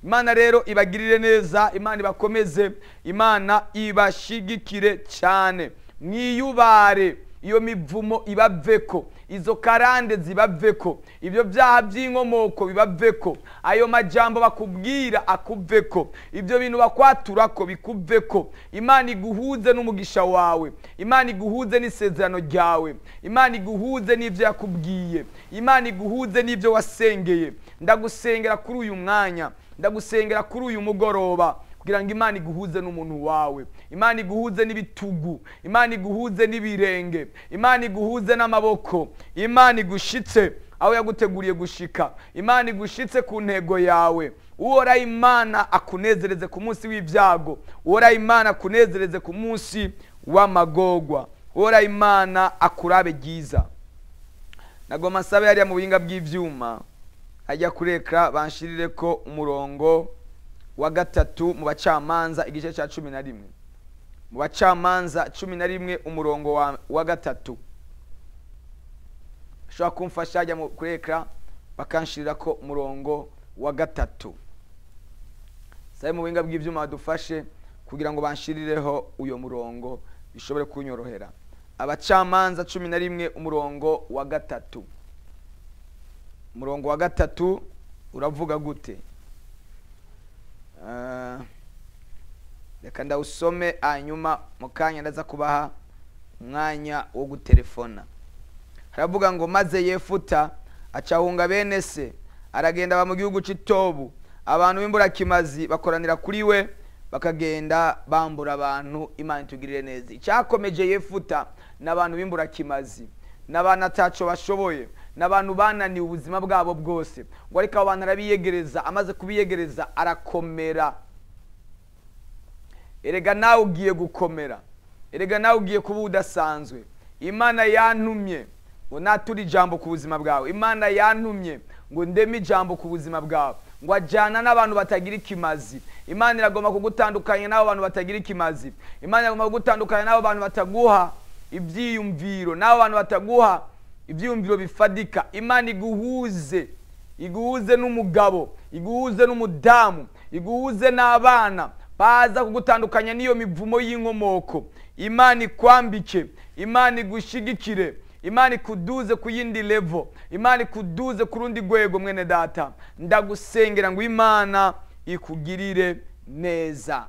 Imana rero ibagirire neza, Imana ibakomeze, Imana ibashigikire cyane. Mwiyubare iyo mivumo ibaveko, Izo karande zibaveko, ibyo byaha by'inkomoko bibaveko, ayo majambo bakubwira akuveko, ibyo bintu bakwaturako bikuveko. Imana iguhuze n'umugisha wawe, Imana iguhuze n'isezerano ryawe, Imana iguhuze n'ibyo yakubwiye, Imana iguhuze n'ibyo wasengeye. Ndagusengera kuri uyu mwanya, ndagusengera kuri uyu mugoroba, kugira ngo Imana iguhuze n'umuntu wawe, Imana iguhuze n'ibitugu, Imana iguhuze n'ibirenge, Imana iguhuze n'amaboko, Imana igushitse aho yaguteguriye gushika, Imana igushitse ku ntego yawe. Uhoraho Imana akunezereze ku munsi w'ibyago, Uhoraho Imana akunezereze ku munsi w'amagorwa, Uhoraho Imana akurabe ryiza. Nagomba nsabe hariya mu buhinga bw'ivyuma ajya kureka banshirire ko umurongo wa 3 mu bacamanza igice cya 11. Mu bacamanza 11 umurongo wa 3. Ashobora kumfasha ajya mu kureka bakanshirira ko umurongo wa 3. Sabe mu buhinga bw'ivyuma badufashe kugira ngo banshirireho uyo murongo bishobore kunyorohera. Abacamanza 11 umurongo wa 3. Umurongo wa 3 uravuga gute? Reka ndawusome hanyuma mu kanya ndaza kubaha umwanya wo gutelefona. Haravuga ngo maze Yefuta acahunga bene se, aragenda aba mu gihugu c'Itobu. Abantu b'imburakimazi bakoranira kuri we, bakagenda bambura abantu. Imana itugirire neza. Icyakomeje Yefuta n'abantu b'imburakimazi, n'abantu ataco bashoboye, n'abantu bananiwe ubuzima bwabo bwose, ngo ariko abo bantu arabiyegereza, amaze kubiyegereza arakomera. Erega nawe ugiye gukomera, erega nawe ugiye kuba udasanzwe. Imana yantumye ngo nature ijambo ku buzima bwawe, Imana yantumye ngo ndeme ijambo ku buzima bwawe, ngo ajyana n'abantu batagira ikimazi. Imana iragomba kugutandukanya n'abo bantu batagira ikimazi. Imana iragomba kugutandukanya n'abo bantu bataguha ibyiyumviro, n'abo bantu bataguha ibyiyumviro bifadika. Imana iguhuze, iguhuze n'umugabo, iguhuze n'umudamu, iguhuze n'abana baza kugutandukanya n'iyo mivumo y'inkomoko. Imana ikwambike, Imana igushigikire, Imana ikuduze ku yindi level, Imana ikuduze ku rundi rwego. Mwene data, ndagusengera ngo Imana ikugirire neza.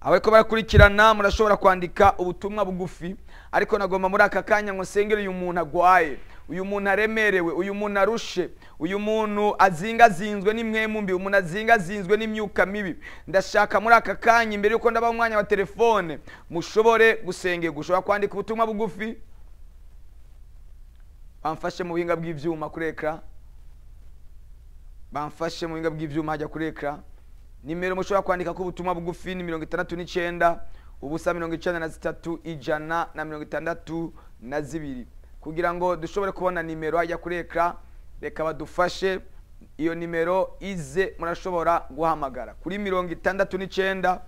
Abariko barakurikirana murashobora kwandika ubutumwa bugufi, ariko nagomba muri aka kanya ngo nsengere uyu muntu agwaye, uyu muntu aremerewe, uyu muntu arushe, uyu muntu azingazinzwe n'imwemu mbi, umuntu azingazinzwe n'imyuka mibi. Ndashaka muri aka kanya imbere yuko ndaba umwanya wa telefone mushobore gusengerwa. Ushobora kwandika ubutumwa bugufi, bamfashe mu buhinga bw'ivyuma kuri ekra, bamfashe mu buhinga bw'ivyuma hajya kuri ekra. Nimero mushobora kwandika ko ubutumwa bugufi ni 69 ubusa 93 162, kugira ngo dushobore kubona nimero hajya kuri ekra. Reka badufashe iyo nimero ize, murashobora guhamagara kuri 69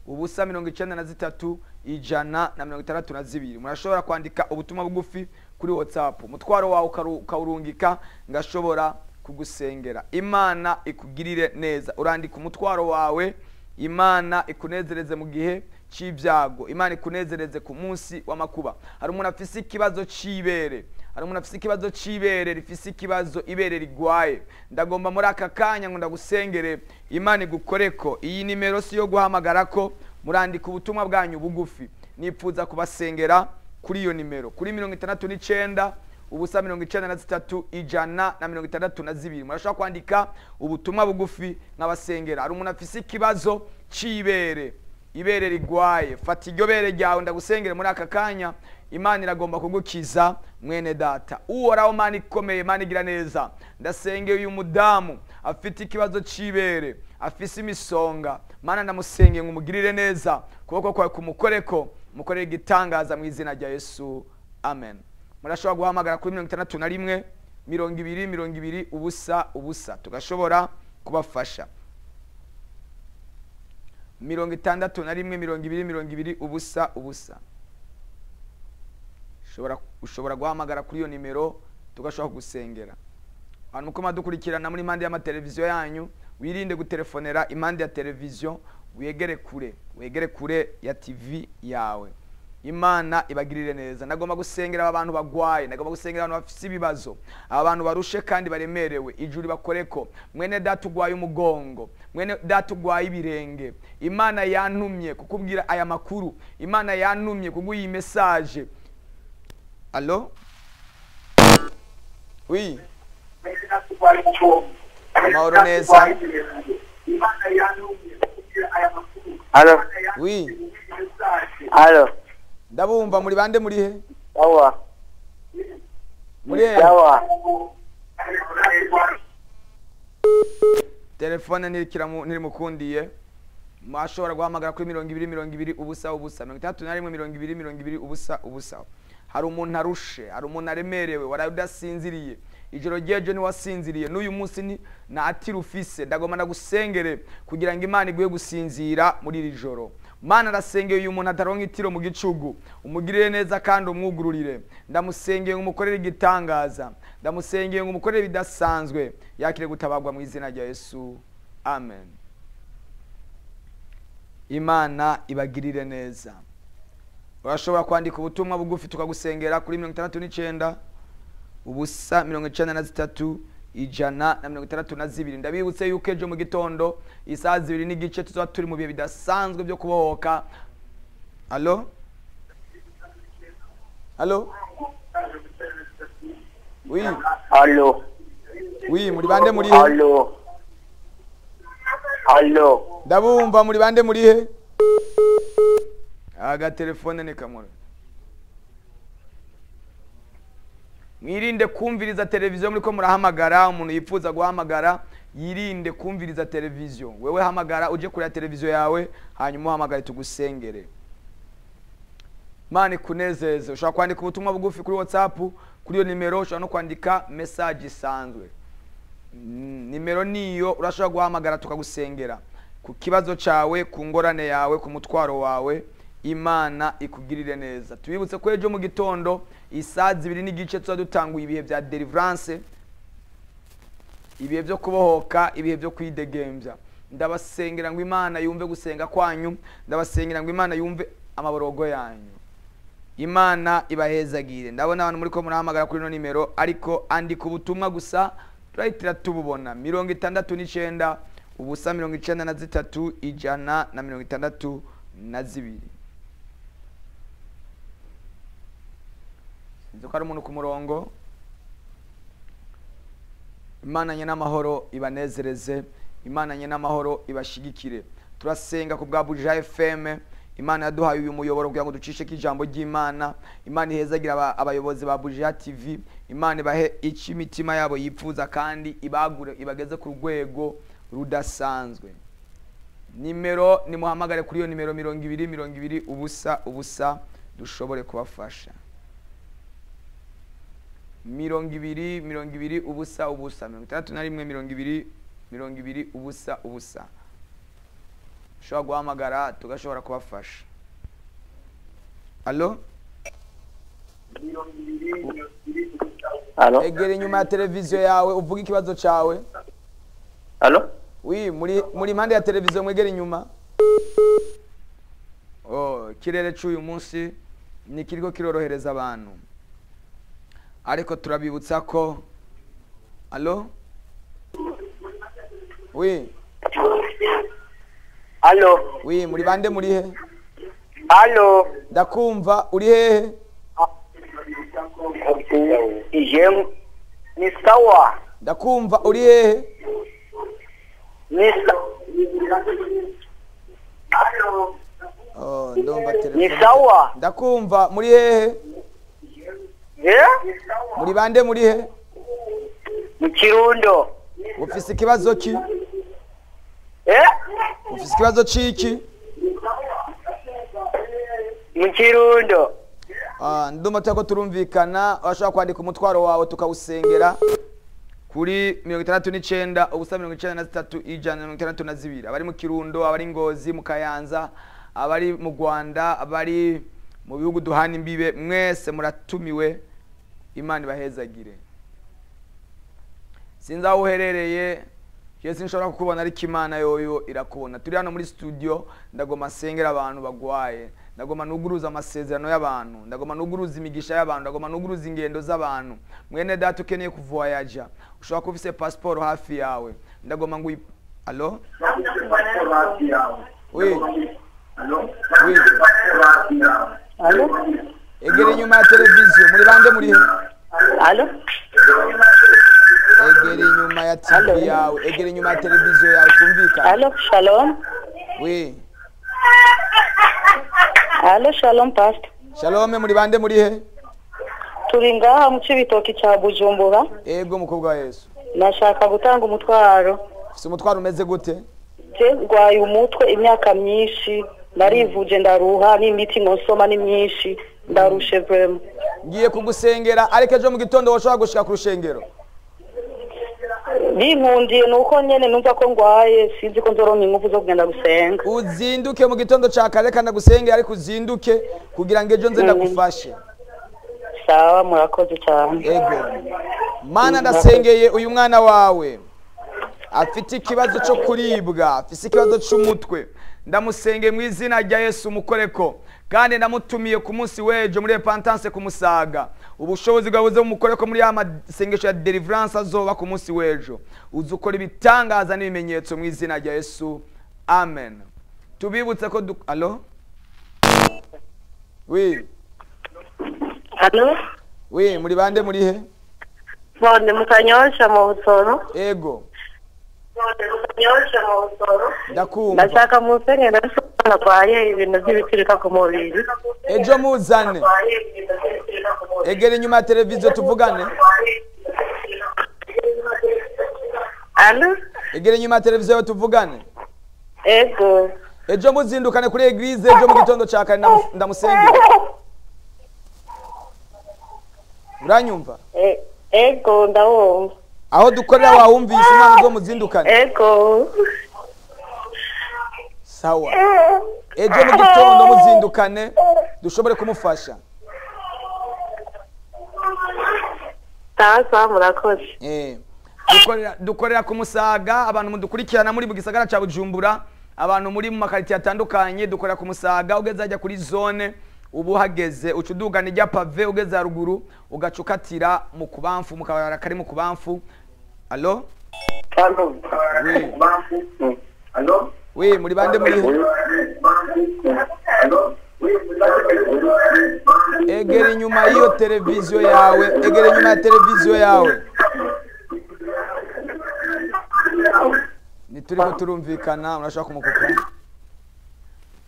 ubusa 93 162. Murashobora kwandika ubutumwa bugufi kuri WhatsApp, umutwaro wawe ukawurungika ngashobora kugusengera. Imana ikugirire neza. Urandika umutwaro wawe, Imana ikunezereze mu gihe c'ibyago, Imana ikunezereze ku munsi w'amakuba. Hari umuntu afise ikibazo c'ibere, hari umuntu afise ikibazo c'ibere rifise ikibazo, ibere rigwaye. Ndagomba muri aka kanya ngo ndagusengere, Imana igukoreko. Iyi nimero si yo guhamagarako, murandika ubutumwa bwanyu bugufi. Nipfuza kubasengera kuri iyo nimero, kuri 69 ubusa 93 162. Murashobora kwandika ubutumwa bugufi nk'abasengera. Hari umuntu afise ikibazo c'ibere, ibere rigwaye, fata iryo bere ryawe ndagusengere muri aka kanya. Imana iragomba kugukiza mwene data. Uhoraho Mana ikomeye, Mana igira neza, ndasengeye uyu mudamu afite ikibazo c'ibere, afise imisonga. Mana ndamusengeye ngo umugirire neza, ukuboko kwawe kumukoreko, mukorere igitangaza mu izina rya Yesu, amen. Murashobora guhamagara kuri 61 20 20 ubusa ubusa, tugashobora kubafasha. 61 20 20 ubusa ubusa. Ushobora guhamagara kuri iyo nimero tugashobora gusengera. Abantu muko madukurikirana muri impande y'amateleviziyo yanyu, wirinde gutelefonera impande ya televiziyo, wegere kure, wegere kure ya TV yawe. Imana ibagirire neza. Nagomba gusengera aba bantu bagwaye, nagomba gusengera abantu bafite ibibazo, aba bantu barushe kandi baremerewe. Ijuru bakoreko. Mwene data ugwaye umugongo, mwene data ugwaye ibirenge, Imana yantumye kukubwira aya makuru, Imana yantumye kuguha iyi message. Allo? Oui. Amahoro neza. Allo? Oui. Allo? Ndabumva. Muri bande, muri he? Sawa. Muri he? Sawa. Telefone ntirimukundiye. Mwashobora guhamagara kuri 20 20 0 0 61 20 20 0 0. Hari umuntu arushe, hari umuntu aremerewe, waraye udasinziriye, ijoro ry'ejo ntiwasinziriye, n'uyu munsi ni natira ufise. Ndagomba ndagusengere kugira ngo Imana iguhe gusinzira muri iri joro. Mana, arasengeye uyu muntu ataronka itiro mu gicugu, umugirire neza kandi umwugururire. Ndamusengeye ngo umukorere igitangaza, ndamusengeye ngo umukorere ibidasanzwe, yakire gutabagwa mu izina rya Yesu, amen. Imana ibagirire neza. Urashobora kwandika ubutumwa bugufi tukagusengera kuri 69 0 93 162. Ndabibutse yuko ejo mu gitondo isaha 2:15 tuzaba turi mu bihe bidasanzwe byo kubohoka. Allo? Allo? Oui. Allo? Oui, muri bande, muri he? Allo? Allo? Ndabumva. Muri bande, muri he? Aga telefone ni kamura. Mwirinde kumviriza televiziyo muriko murahamagara. Umuntu yifuza guhamagara yirinde kumviriza televiziyo. Wewe hamagara uje kureba televiziyo yawe, hanyuma uhamagare tugusengere. Imana ikunezeze. Ushobora kwandika ubutumwa bugufi kuri WhatsApp kuri iyo nimero, ushobora no kwandika message isanzwe. Nimero niyo, urashobora guhamagara tukagusengera ku kibazo cawe, ku ngorane yawe, ku mutwaro wawe. Imana ikugirire neza. Tubibutse ko ejo mu gitondo isaha 2:15 tuza dutanguye ibihe bya deliverance, ibihe byo kubohoka, ibihe byo kwidegembya. Ndabasengera ngo Imana yumve gusenga kwanyu, ndabasengera ngo Imana yumve amaborogo yanyu. Imana ibahezagire. Ndabona abantu muri ko murahamagara kuri ino nimero, ariko andika ubutumwa gusa turahitira tububona. 69 0 93 162. Sinzi ko ari umuntu ku murongo. Imana nye n'amahoro ibanezereze, Imana nye n'amahoro ibashigikire. Turasenga ku bwa Buja FM. Imana yaduhaye uyu muyoboro kugira ngo ducisheko ijambo ry'Imana. Imana ihezagira abayobozi ba Buja TV. Imana ibahe icyo imitima yabo yifuza kandi ibagure, ibageze ku rwego rudasanzwe. Nimero nimuhamagare kuri iyo nimero 20 20 0 0 dushobore kubafasha. 20 20 0 0 61 20 20 0 0. Ushobora guhamagara tugashobora kubafasha. Allo? Allo? Egera inyuma ya televiziyo yawe uvuge ikibazo cawe. Allo? Oui, muri impande ya televiziyo, mwegera inyuma. Oh, ikirere c'uyu munsi ni kiriko kirorohereza abantu, ariko turabibutsa ko. Allo? Oui. Allo? Oui, muri bande, muri he? Allo? Ndakumva, uri hehe? Je ni sawa. Ndakumva, uri hehe? Ni Oh, ndumva telefone. Ni sawa. Ndakumva, muri hehe? Yeah? Muri bande, muri he? Mu Kirundo. Ufise ikibazo ki? Eh? Ufise ikibazo ciki? Mu Kirundo. Ah, ndumva turiko turumvikana. Urashobora kwandika umutwaro wawe tukawusengera kuri 69 0 93 162. Abari mu Kirundo, abari Ngozi, mu Kayanza, abari mu Rwanda, abari mu bihugu duhana imbibe, mwese muratumiwe. Imana ibahezagire. Sinzi aho uherereye, je sinshobora kukubona, ariko Imana yoyo irakubona. Turi hano muri studio, ndagoma nsengera abantu bagwaye. Ndagomba nuguruza amasezerano y'abantu, ndagomba nuguruza imigisha y'abantu, ndagomba nuguruza ingendo z'abantu. Mwene data ukeneye kuvoyaja, ushobora kuba ufise passport hafi yawe, ndagomba ngo allo? Oui. Oui. Allo? Egere inyuma ya televiziyo, muri bande muri he? Allo? Egere inyuma ya TV yawe, egere inyuma ya televiziyo yawe tumvikane. Allo, shalom. Oui. Allo, shalom pastor. Shalom, muri bande muri he? Turi ngaha mu Cibitoki ca Bujumbura. Ego mukobwa wa Yesu. Nashaka gutanga umutwaro. Ufise umutwaro umeze gute? Je ndwaye umutwe imyaka myinshi, narivuje ndaruha n'imiti ngosoma ni myinshi, ndarushe vraiment. Ngiye kugusengera ariko ejo mu gitondo woshobora gushika ku rushengero. Binkundiye nuko nyene numva ko ngwaye, sinzi ko nzoronka ingufu zo kugenda gusenga. Uzinduke mu gitondo ca kare kandi gusengera, ariko uzinduke kugira ngo ejo nze ndagufashe. Sawa, murakoze cyane. Ego. Mana, ndasengeye uyu mwana wawe afite ikibazo cyo kuribwa, afite ikibazo cy'umutwe, ndamusengeye mu izina rya Yesu mukoreko, kandi ndamutumiye ku munsi w'ejo muri repentance kumusaga. Ubushobozi bwawe buze bumukoreko muri ya masengesho ya deliverance azoba ku munsi w'ejo. Uzukora ibitangaza n'ibimenyetso mu izina rya Yesu, amen. Tubibutse ko allo? Oui. Allo? Oui, muri bande muri he? Bonde mukanyosha mu busoro. Ego. Ndakumva. Ndashaka musenyera natwaye ibintu by'ibiturika ku mubiri. Ejo muzane. Egere inyuma ya televiziyo tuvugane. Allo? Egere inyuma ya televiziyo tuvugane. Ego. Ejo muzindukane kuri eglise ejo mu gitondo ca kare ndamusengera. Uranyumva? Ego ndawumva. Aho dukorera wahumvise Imana zo muzindukane. Ego. Sawa. Ejo mu gitondo muzindukane dushobore kumufasha. Sawa, murakoze. Dukorera kumusaga, abantu mudukurikirana muri mu gisagara ca Bujumbura, abantu muri mu makariti atandukanye, dukorera kumusaga ugeze ajya kuri zone ubu hageze ucudugana ijya pave ugeze haruguru ugacukatira mu kubamfu mu kabara kari mu kubamfu. Allo? Allo. Oui. Allo? Oui, muri bande muri he? Allo? Egere inyuma y'iyo televiziyo yawe, egere inyuma ya televiziyo yawe. Nituriko turumvikana, urashaka kumukupa.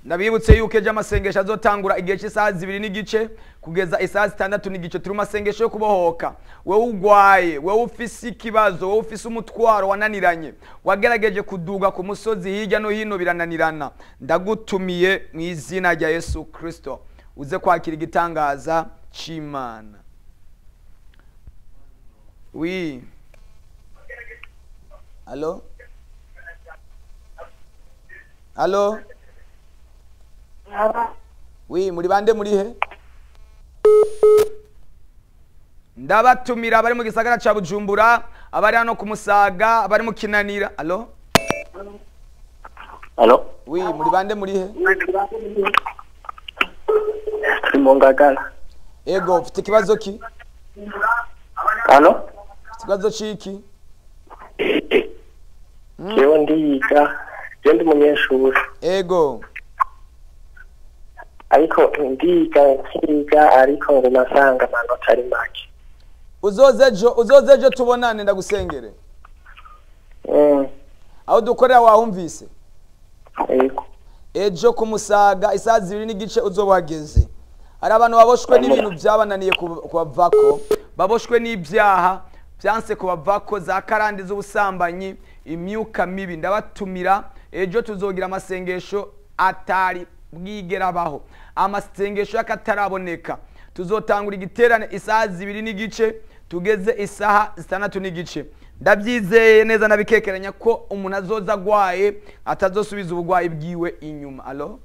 Ndabibutse yuko ejo amasengesho azotangura igihe cy'isaha 2:15 kugeza isaha 6:15. Turi masengesho yo kubohoka. Wewe ugwaye, wewe ufise ikibazo, wewe ufise umutwaro wananiranye, wagerageje kuduga ku musozi hirya no hino birananirana, ndagutumiye mu izina rya Yesu Kristo uze kwakira igitangaza c'Imana. Oui. Allo? Allo? Oui, muri bande muri he? Ndabatumira abari mu gisagara ca Bujumbura, abari hano ku Musaga, abari mu Kinanira. Allo? Allo? Oui, muri bande muri he? Turi mu Ngagara. Ego, ufite ikibazo ki? Allo? Ufite ikibazo ciki? Jewe ndiga, je ndi umunyeshuri. Ego. Ariko ndiga ariko ngo nasanga amanota ari make. Uzoze ejo tubonane ndagusengere. Aho dukorera wahumvise? Yego. Ejo kumusaga isaha 2:15 uzoba uhageze. Hari abantu baboshwe n'ibintu byabananiye kubavako, baboshwe n'ibyaha byanse kubavako, za karande z'ubusambanyi, imyuka mibi. Ndabatumira ejo tuzogira amasengesho atari bwigera baho, amasengesho y'akataraboneka. Tuzotangura igiterane isaha 2:15 tugeze isaha 6:15. Ndabyizeye neza nabikekeranya ko umuntu azoza agwaye atazosubiza ubugwayi bwiwe inyuma. Allo?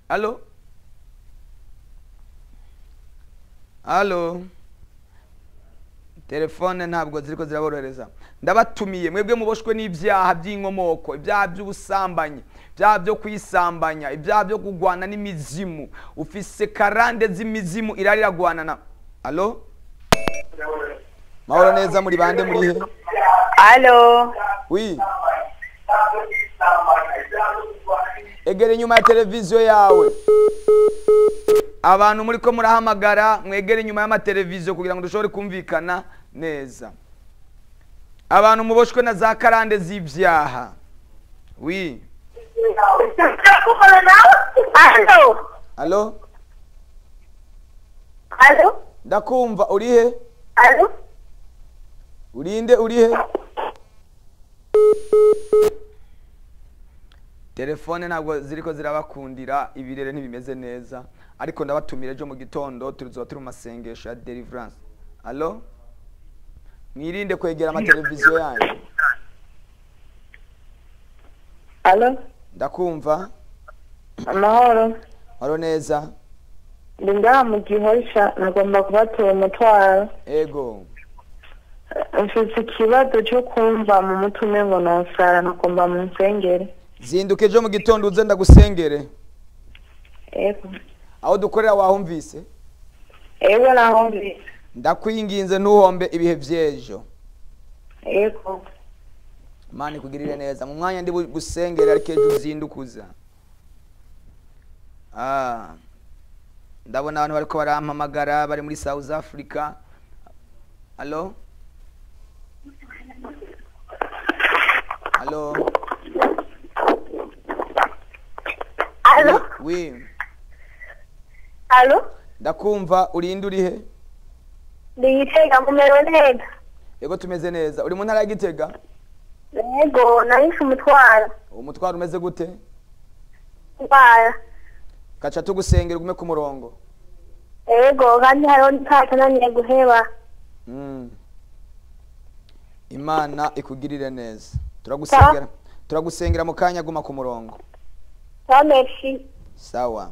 Allo? Allo? Telefone ntabwo ziriko ziraborohereza. Ndabatumiye mwebwe muboshwe n'ibyaha by'inkomoko, ibyaha by'ubusambanyi, ibyaha byo kwisambanya, ibyaha byo kugwana n'imizimu. Ufise karande z'imizimu irarira na. Allo? Mahoro neza, muri bande, muri he? Allo? Oui. Egere inyuma ya televiziyo yawe. Abantu muri ko murahamagara, mwegere inyuma y'amateleviziyo kugira ngo dushobore kumvikana neza. Abantu muboshwe na za karande z'ibyaha. Oui. Allo? Allo? Allo? Ndakumva, uri he? Allo? Urinde, uri he? Telefone ntabwo ziriko zirabakundira, ibirere ntibimeze neza, ariko ndabatumira ejo mu gitondo tuzoba turi mu masengesho ya deliverance. Allo? Mwirinde kwegera amateleviziyo yanyu. Allo? Ndakumva. Amahoro. Mahoro neza. Ndi ngaha mu Gihosha, nagomba kubatura umutwaro. Ego. Mfite ikibazo cyo kumva mu mutwe umengo nosara, nagomba mu nsengere. Zinduka ejo mu gitondo uze ndagusengere. Ego. Aho dukorera wahumvise? Ego, nahumvise. Ndakwinginze ntuhombe ibihe vy'ejo. Ego. Imana ikugirire neza. Mu mwanya ndi gusengera, ariko ejo uzindukuza. Ndabona abantu bariko barampamagara bari muri South Africa. Allo? Allo? Allo? Oui. Allo? Ndakumva, urinde, uri he? Ndi Gitega, mumerewe neza? Yego, tumeze neza. Uri mu ntara ya Gitega? Yego, narishe umutwaro. Umutwaro umeze gute? Umutwaro. Kaca tugusengera, ugume ku murongo. Yego, kandi hariho n'itatananiye guheba. Imana ikugirire neza. Turagusengera. Turagusengera mu kanya, guma ku murongo. Sawa, merci. Sawa.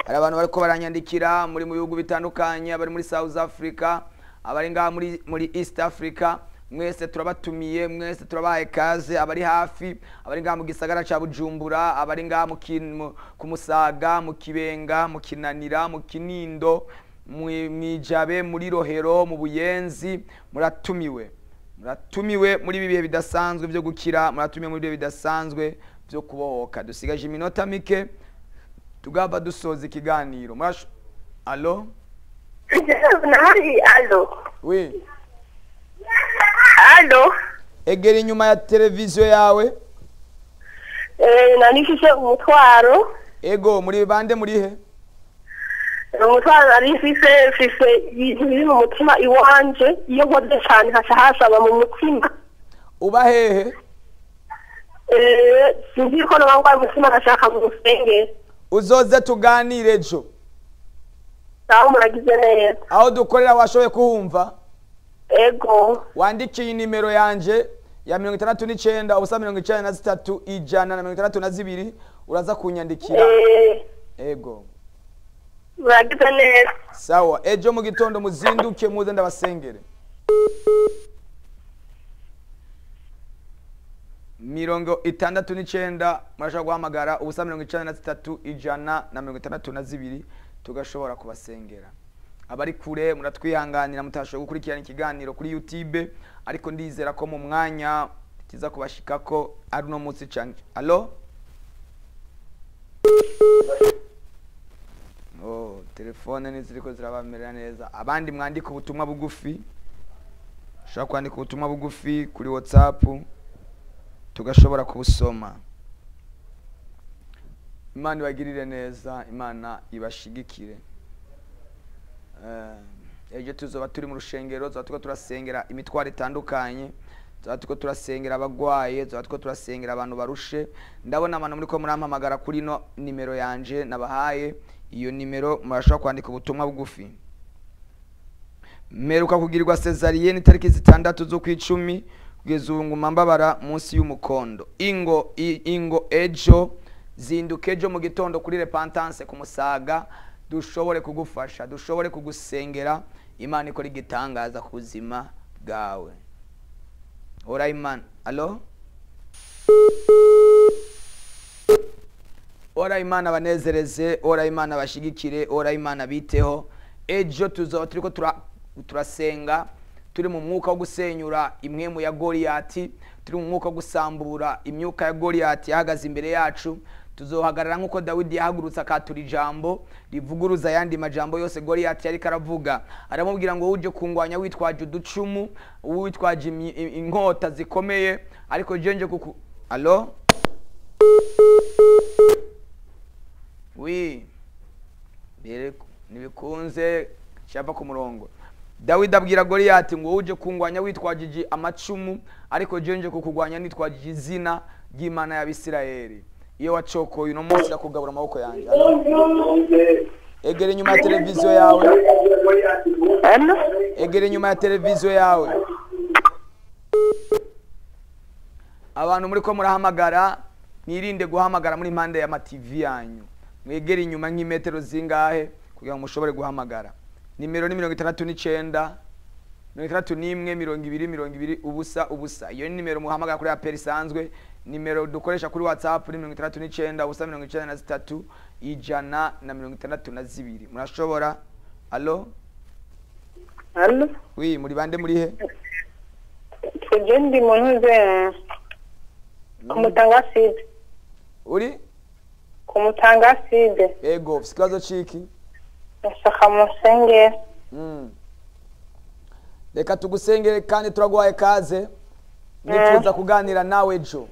Hari abantu bariko baranyandikira muri mu bihugu bitandukanye, abari muri South Africa, abari ngaha muri East Africa, mwese turabatumiye, mwese turabahaye kaze, abari hafi, abari ngaha mu gisagara ca Bujumbura, abari ngaha ku Musaga, mu Kibenga, mu Kinanira, mu Kinindo, mwijabe, muri Rohero, mu Buyenzi, muratumiwe. Muratumiwe muri ibi bihe bidasanzwe byo gukira, muratumiwe muri ibihe bidasanzwe byo kubohoka. Dusigaje iminota mike tugaba dusoza ikiganiro. Allo? Nari, allo? Oui. Allo? Egera inyuma ya televiziyo yawe. Nari mfise umutwaro. Ego, muri bande, muri he? Umutwaro nari mfise ibintu biri mu mutima iwanje, iyo nkoze cane haca hasaba mu mutima. Uba hehe? Sinzi ko noba ngwaye umutima, ndashaka mu rusengero. Uzoze tuganire ejo. Sawa, muragize neza. Aho dukorera washoboye kuhumva? Ego. Wandikiye nimero yanje ya 69 0 93 162, uraza kunyandikira. Ego. Muragize neza. Sawa, ejo mu gitondo muzinduke muze ndabasengere. 69 murashobora guhamagara 0 93 162 tugashobora kubasengera. Abari kure muratwihanganira mutashoboye gukurikirana ikiganiro kuri YouTube, ariko ndizera ko mu mwanya kiza kubashikako ari no munsi canke. Allo? Oh, telefone niziriko zirabamerera neza. Abandi mwandika ubutumwa bugufi. Ushobora kwandika ubutumwa bugufi kuri WhatsApp tugashobora kubusoma. Imana ibagirire neza, Imana ibashigikire. Ejo tuzoba turi mu rushengero, tuzoba turiko turasengera imitwaro itandukanye, tuzoba turiko turasengera abagwaye, tuzoba turiko turasengera abantu barushe. Ndabona abantu muriko murampamagara kuri no nimero yanje nabahaye. Iyo nimero murashobora kwandika ubutumwa bugufi. Mperuka kugirirwa cesarienne itariki 6 z'ukwicumi, kugeza ubu nguma mbabara munsi y'umukondo. Ingo ejo, zinduka ejo mu gitondo kuri Repentance ku Musaga, dushobore kugufasha, dushobore kugusengera. Imana ikora igitangaza ku buzima bwawe. Ora Imana. Alo? Ora Imana banezereze, ora Imana bashigikire, ora Imana biteho. Ejo tuzoba turiko turasenga, turi mu mwuka wo gusenyura imwemu ya Goliyati, turi mu mwuka wo gusambura imyuka ya Goliyati yahagaze imbere yacu. Tuzohagarara nk'uko Dawidi yahagurutse akatura ijambo rivuguruza ayandi majambo yose Goliyati yariko aravuga. Aramubwira ngo uje kungwanya witwaje uducumu, witwaje inkota zikomeye, ariko je nje kuku. Alo? Oui. Nibikunze cyava ku murongo. Dawidi abwira Goliyati ngo uje kungwanya witwajije amacumu, ariko je nje kukugwanya nitwajije izina ry'Imana y'Abisirayeli. Iyo wacokoye uno munsi ndakugabura amaboko yanjye. Egera inyuma ya televiziyo yawe. Egera inyuma ya televiziyo yawe. Abantu muri ko murahamagara, mwirinde guhamagara muri impande ya TV yanyu. Mwegere inyuma nk'imetero zingahe kugira ngo mushobore guhamagara. Nimero ni 69 61 20 20 ubusa ubusa. Iyo ni nimero muhamagara kuri aperi isanzwe. Nimero dukoresha kuri WhatsApp ni 69 ubusa 93 162. Murashobora. Allo? Allo? Oui, muri bande muri he? Tuje ndi mu ntuze kumutanga side. Uri? Kumutanga side. Ego, ikibazo ciki? Ndashaka musenge. Reka tugusengere kandi turaguhaye kaze. Nifuza kuganira nawe ejo.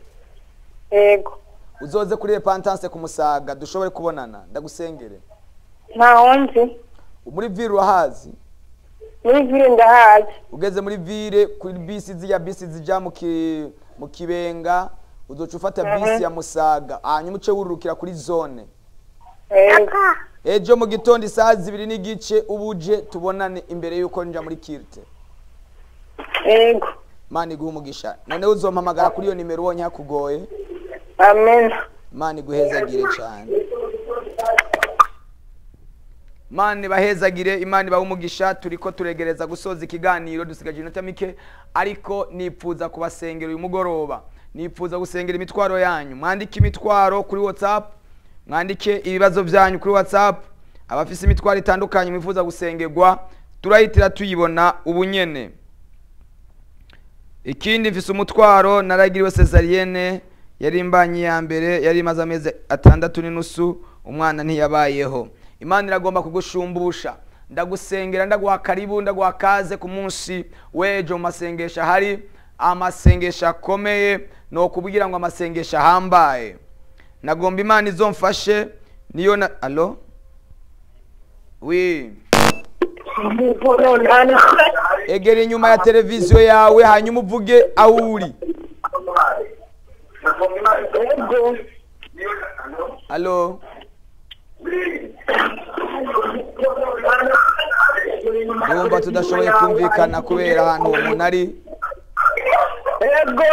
Yego. Uzoze kuri repentance kumusaga dushobore kubonana, ndagusengere. Ntaho nzi. Muri ville urahazi? Muri ville ndahazi. Ugeze muri ville kuri bisi zija bisi zija mu Kibenga, uzoca ufata bisi ya Musaga, hanyuma uce wururukira kuri zone. Yego. Ejo mu gitondo isaha 2:15 ubuje tubonane imbere yuko nja muri kirte. Yego. Imana iguhe umugisha. None uzompamagara kuri iyo nimero ubonye hakugoye. Amen. Imana iguhezagire cyane. Imana ibahezagire, Imana ibahe umugisha. Turiko turegereza gusoza ikiganiro, dusigaje iminota mike, ariko nipfuza kubasengera uyu mugoroba. Nipfuza gusengera imitwaro yanyu. Mwandike imitwaro kuri WhatsApp, mwandike ibibazo byanyu kuri WhatsApp. Abafise imitwaro itandukanye mwifuza gusengerwa, turahitira tuyibona ubunyene. Ikindi mfise umutwaro, naragiriwe cesarienne, yari imbanyi ya mbere, yari imaze amezi 6.5, umwana ntiyabayeho. Imana iragomba kugushumbusha. Ndagusengera, ndaguha karibu, ndaguha kaze ku munsi w'ejo mu masengesho. Hari amasengesho akomeye, no kubwira ngo amasengesho ahambaye. Nagomba Imana izomfashe niyo na. Allo? Oui. Egera inyuma ya televiziyo yawe hanyuma uvuge aho uri. Allo? Ndumva tudashoboye kumvikana kubera ahantu uwo muntu ari. Ego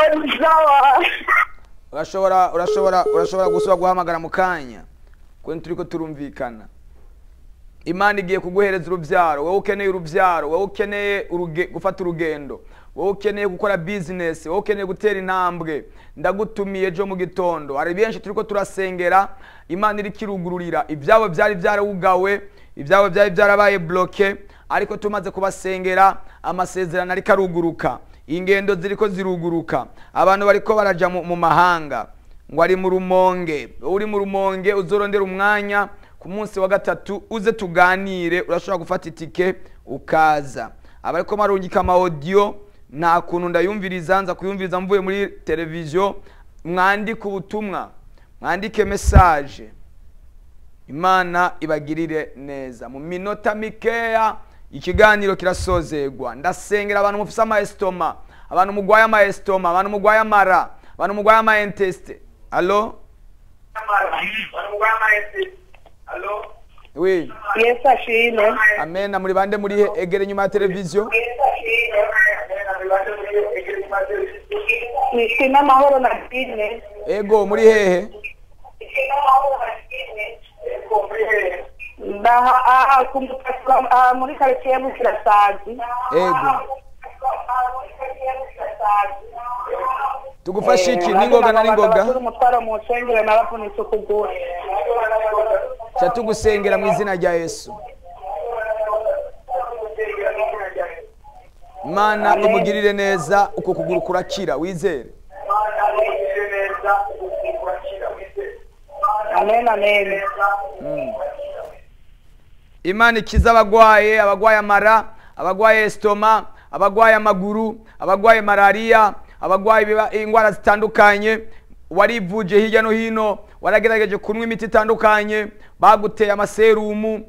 sawa. Urashobora gusubira guhamagara mu kanya kuko turiko turumvikana. Imana igiye kuguhereza urubyaro. Wowe ukeneye urubyaro, wowe ukeneye gufata urugendo, wowe ukeneye gukora business, wowe ukeneye gutera intambwe, ndagutumiye ejo mu gitondo. Hari benshi turiko turasengera, Imana iri kirugururira ibyabo byari byarawugawe, ibyabo byari byarabaye bloqué, ariko tumaze kubasengera amasezerano ariko aruguruka, ingendo ziriko ziruguruka, abantu bariko baraja mu mahanga. Ngo ari mu Rumonge, uri mu Rumonge uzorondera umwanya ku munsi wa gatatu uze tuganire, urashobora gufata itike ukaza. Abariko marungika ama audio nta kuntu ndayumviriza, nza kuyumviriza mvuye muri televiziyo. Mwandike ubutumwa, mwandike message. Imana ibagirire neza. Mu minota mikeya ikiganiro kirasozegwa. Ndasengera abantu mufise ama estoma, abantu mugwaye ama estoma, abantu mugwaye amara, abantu mugwaye ama inteste. Allo? Oui. Yes, ashimwe. Amen. Muri bande muri egere nyuma ya televiziyo. Nishima mahoro na dine. Ego muri hehe? Ndaha kumutaka muri quartier Bukirasazi. Ego. Tugufashe iki ningoga na ningoga? Umutwaro mu nsengero naravunitse ukuguru. Cha tugusengera mu izina rya Yesu. Mana imugirire neza uko kuguru kurakira wizere. Amen amen. Imana ikiza abagwaye, abagwaye amara, abagwaye estoma, abagwaye amaguru, abagwaye malaria, abagwaye ingwara zitandukanye. Warivuje hirya no hino, waragerageje kunywa imiti itandukanye, baguteye amaserumu,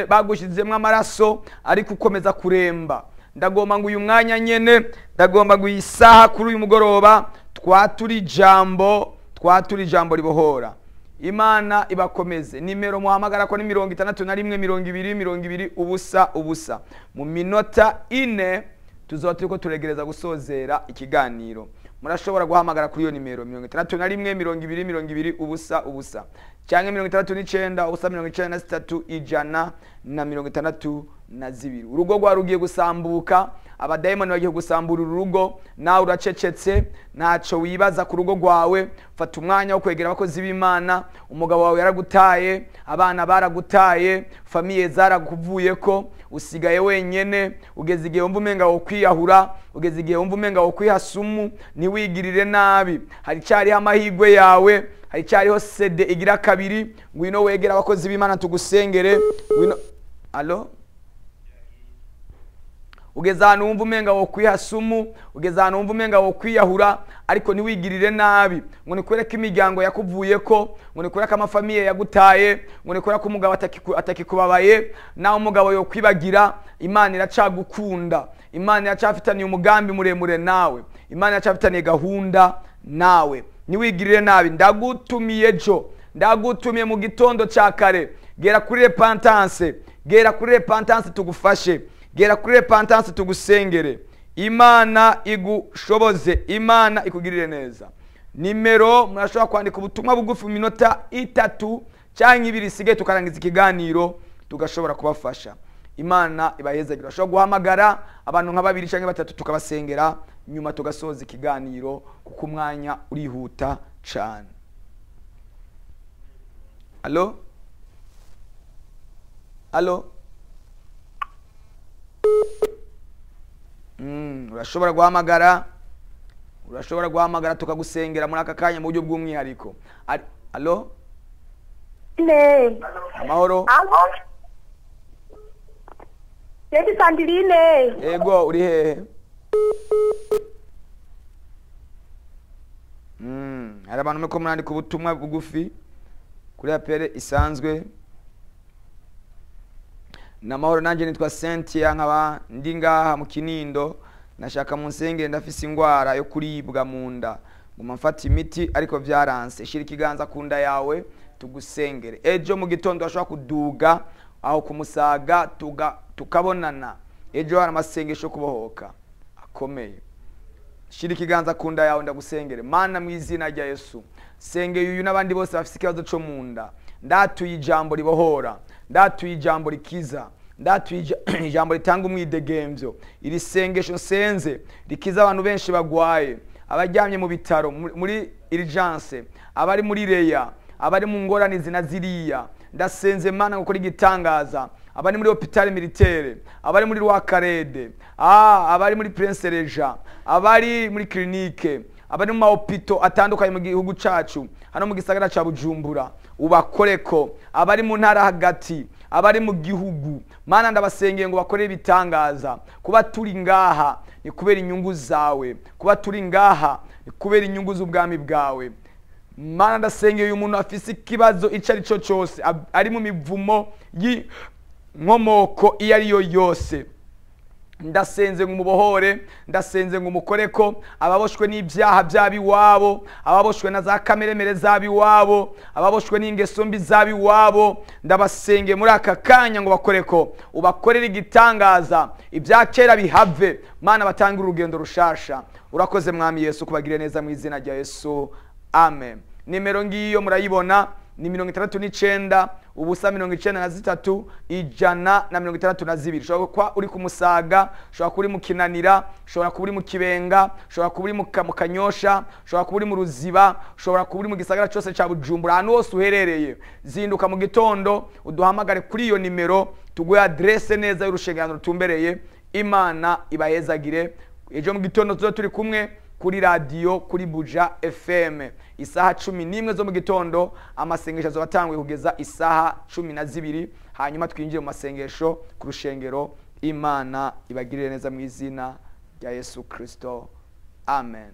bagushizemwe amaraso, ariko ukomeza kuremba. Ndagomba ngo uyu mwanya nyene, ndagomba ngo isaha kuri uyu mugoroba twatura ijambo ribohora. Imana ibakomeze. Nimero muhamagara ko ni 61 20 20 ubusa ubusa. Mu minota 4 tuzoba turiko turegereza gusozera ikiganiro. Murashobora guhamagara kuri iyo nimero 61 20 20 ubusa ubusa cyangwa 69 ubusa 93 162. Urugo rwa rugiye gusambuka, abadayimoni bagiye gusambura urugo, nawe uracecetse, ntaco wibaza ku rugo rwawe. Fata umwanya wo kwegera abakozi b'Imana. Umugabo wawe yaragutaye, abana baragutaye, famiye zarakuvuyeko, usigaye wenyene, ugeze igihe wumva umenga wo kwiyahura, ugeze igihe wumva umenga wo kwihasumu. Ntiwigirire nabi, hari cyariho amahirwe yawe, hari cyariho CD igira kabiri. Ngwino wegera abakozi b'Imana tugusengere. Ngwino. Allo? Ugeze ahantu wumva umenga wo kwihasumu, ugeze ahantu wumva umenga wo kwiyahura, ariko ntiwigirire nabi. Ngo nikwereke imiryango yakuvuyeko, ngo nikwereke amafamiye yagutaye, ngo nikwereke umugabo atakikubabaye, nawe umugabo yo kwibagira. Imana iracagukunda, Imana iracafitaniye umugambi muremure nawe, Imana iracafitaniye gahunda nawe. Ntiwigirire nabi. Ndagutumiye ejo, ndagutumiye mu gitondo ca kare. Gera kuri repentance, gera kuri repentance tugufashe, gera kuri repentance tugusengere. Imana igushoboze, Imana ikugirire neza. Nimero murashobora kwandika ubutumwa bugufi mu minota 3 cyangwa 2 isigaye tukarangiza ikiganiro, tugashobora kubafasha. Imana ibahezagire. Urashobora guhamagara abantu nka 2 cyangwa 3 tukabasengera, nyuma tugasoza ikiganiro kuko umwanya urihuta cyane. Allo? Allo? Urashobora guhamagara, urashobora guhamagara tukagusengera muri aka kanya mu buryo bw'umwihariko. Allo? Ne. Amahoro. Allo? Yedi Sandrine. Yego, uri hehe? Hari abantu mwe ko murandika ubutumwa bugufi kuri apere isanzwe. Namahoro, nanje nitwa Cynthia, nkaba ndi ngaha mu Kinindo. Nashaka mu nsengere, ndafise ingwara yo kuribwa mu nda, nguma mfata imiti ariko vyaranse. Shira ikiganza ku nda yawe tugusengere. Ejo mu gitondo ashobora kuduga aho kumusaga tukabonana. Ejo hari amasengesho kubohoka akomeye. Shira ikiganza ku nda yawe ndagusengere. Mana mu izina rya Yesu, sengeye uyu n'abandi bose bafise ikibazo co mu nda. Ndatuye ijambo ribohora, ndatuye ijambo rikiza, ndatuye ijambo ritanga umwidegemvyo. Iri sengesho nsenze rikiza abantu benshi bagwaye, abaryamye mu bitaro muri urgence, abari muri reya, abari mu ngorane zina ziriya. Ndasenze Mana gukora igitangaza, abari muri hôpital militaire, abari muri Rwakarede, abari muri Prince Regent, abari muri clinique, abari mu mahopito atandukanye mu gihugu cacu, hano mu gisagara ca Bujumbura, ubakoreko, abari mu ntara hagati, abari mu gihugu. Mana ndabasengeye ngo bakore ibitangaza. Kuba turi ngaha ni kubera inyungu zawe, kuba turi ngaha ni kubera inyungu z'ubwami bwawe. Mana ndasengeye uyu muntu afise ikibazo ico ari cyo cyose, ari mu mivumo y'inkomoko iyo ari yo yose. Ndasenze ngo umubohore, ndasenze ngo umukoreko. Ababoshwe n'ibyaha by'abiwabo, ababoshwe na za kameremere z'abiwabo, ababoshwe n'ingeso mbi z'abiwabo, ndabasenge muri aka kanya ngo bakoreko, ubakorere igitangaza, ibya kera bihave. Mana batange urugendo rushasha. Urakoze Mwami Yesu kubagire neza mu izina rya Yesu, amen. Nimero ngiyo murayibona, ni 69 ubusa 93 162. Ushobora kuba uri ku Musaga, ushobora kuba uri mu Kinanira, ushobora kuba uri mu Kibenga, ushobora kuba uri mu Kanyosha, ushobora kuba uri mu Ruziba, ushobora kuba uri mu gisagara cyose cya Bujumbura. Ahantu hose uherereye, zinduka mu gitondo uduhamagare kuri iyo nimero, tuguhe adresse neza y'urushengero rutumbereye. Imana ibahezagire. Ejo mu gitondo tuba turi kumwe kuri radiyo, kuri Buja FM, isaha 11 zo mu gitondo. Amasengesho azoba atanguye kugeza isaha 12, hanyuma twinjire mu masengesho ku rushengero. Imana ibagirire neza mu izina rya Yesu Kristo, amen.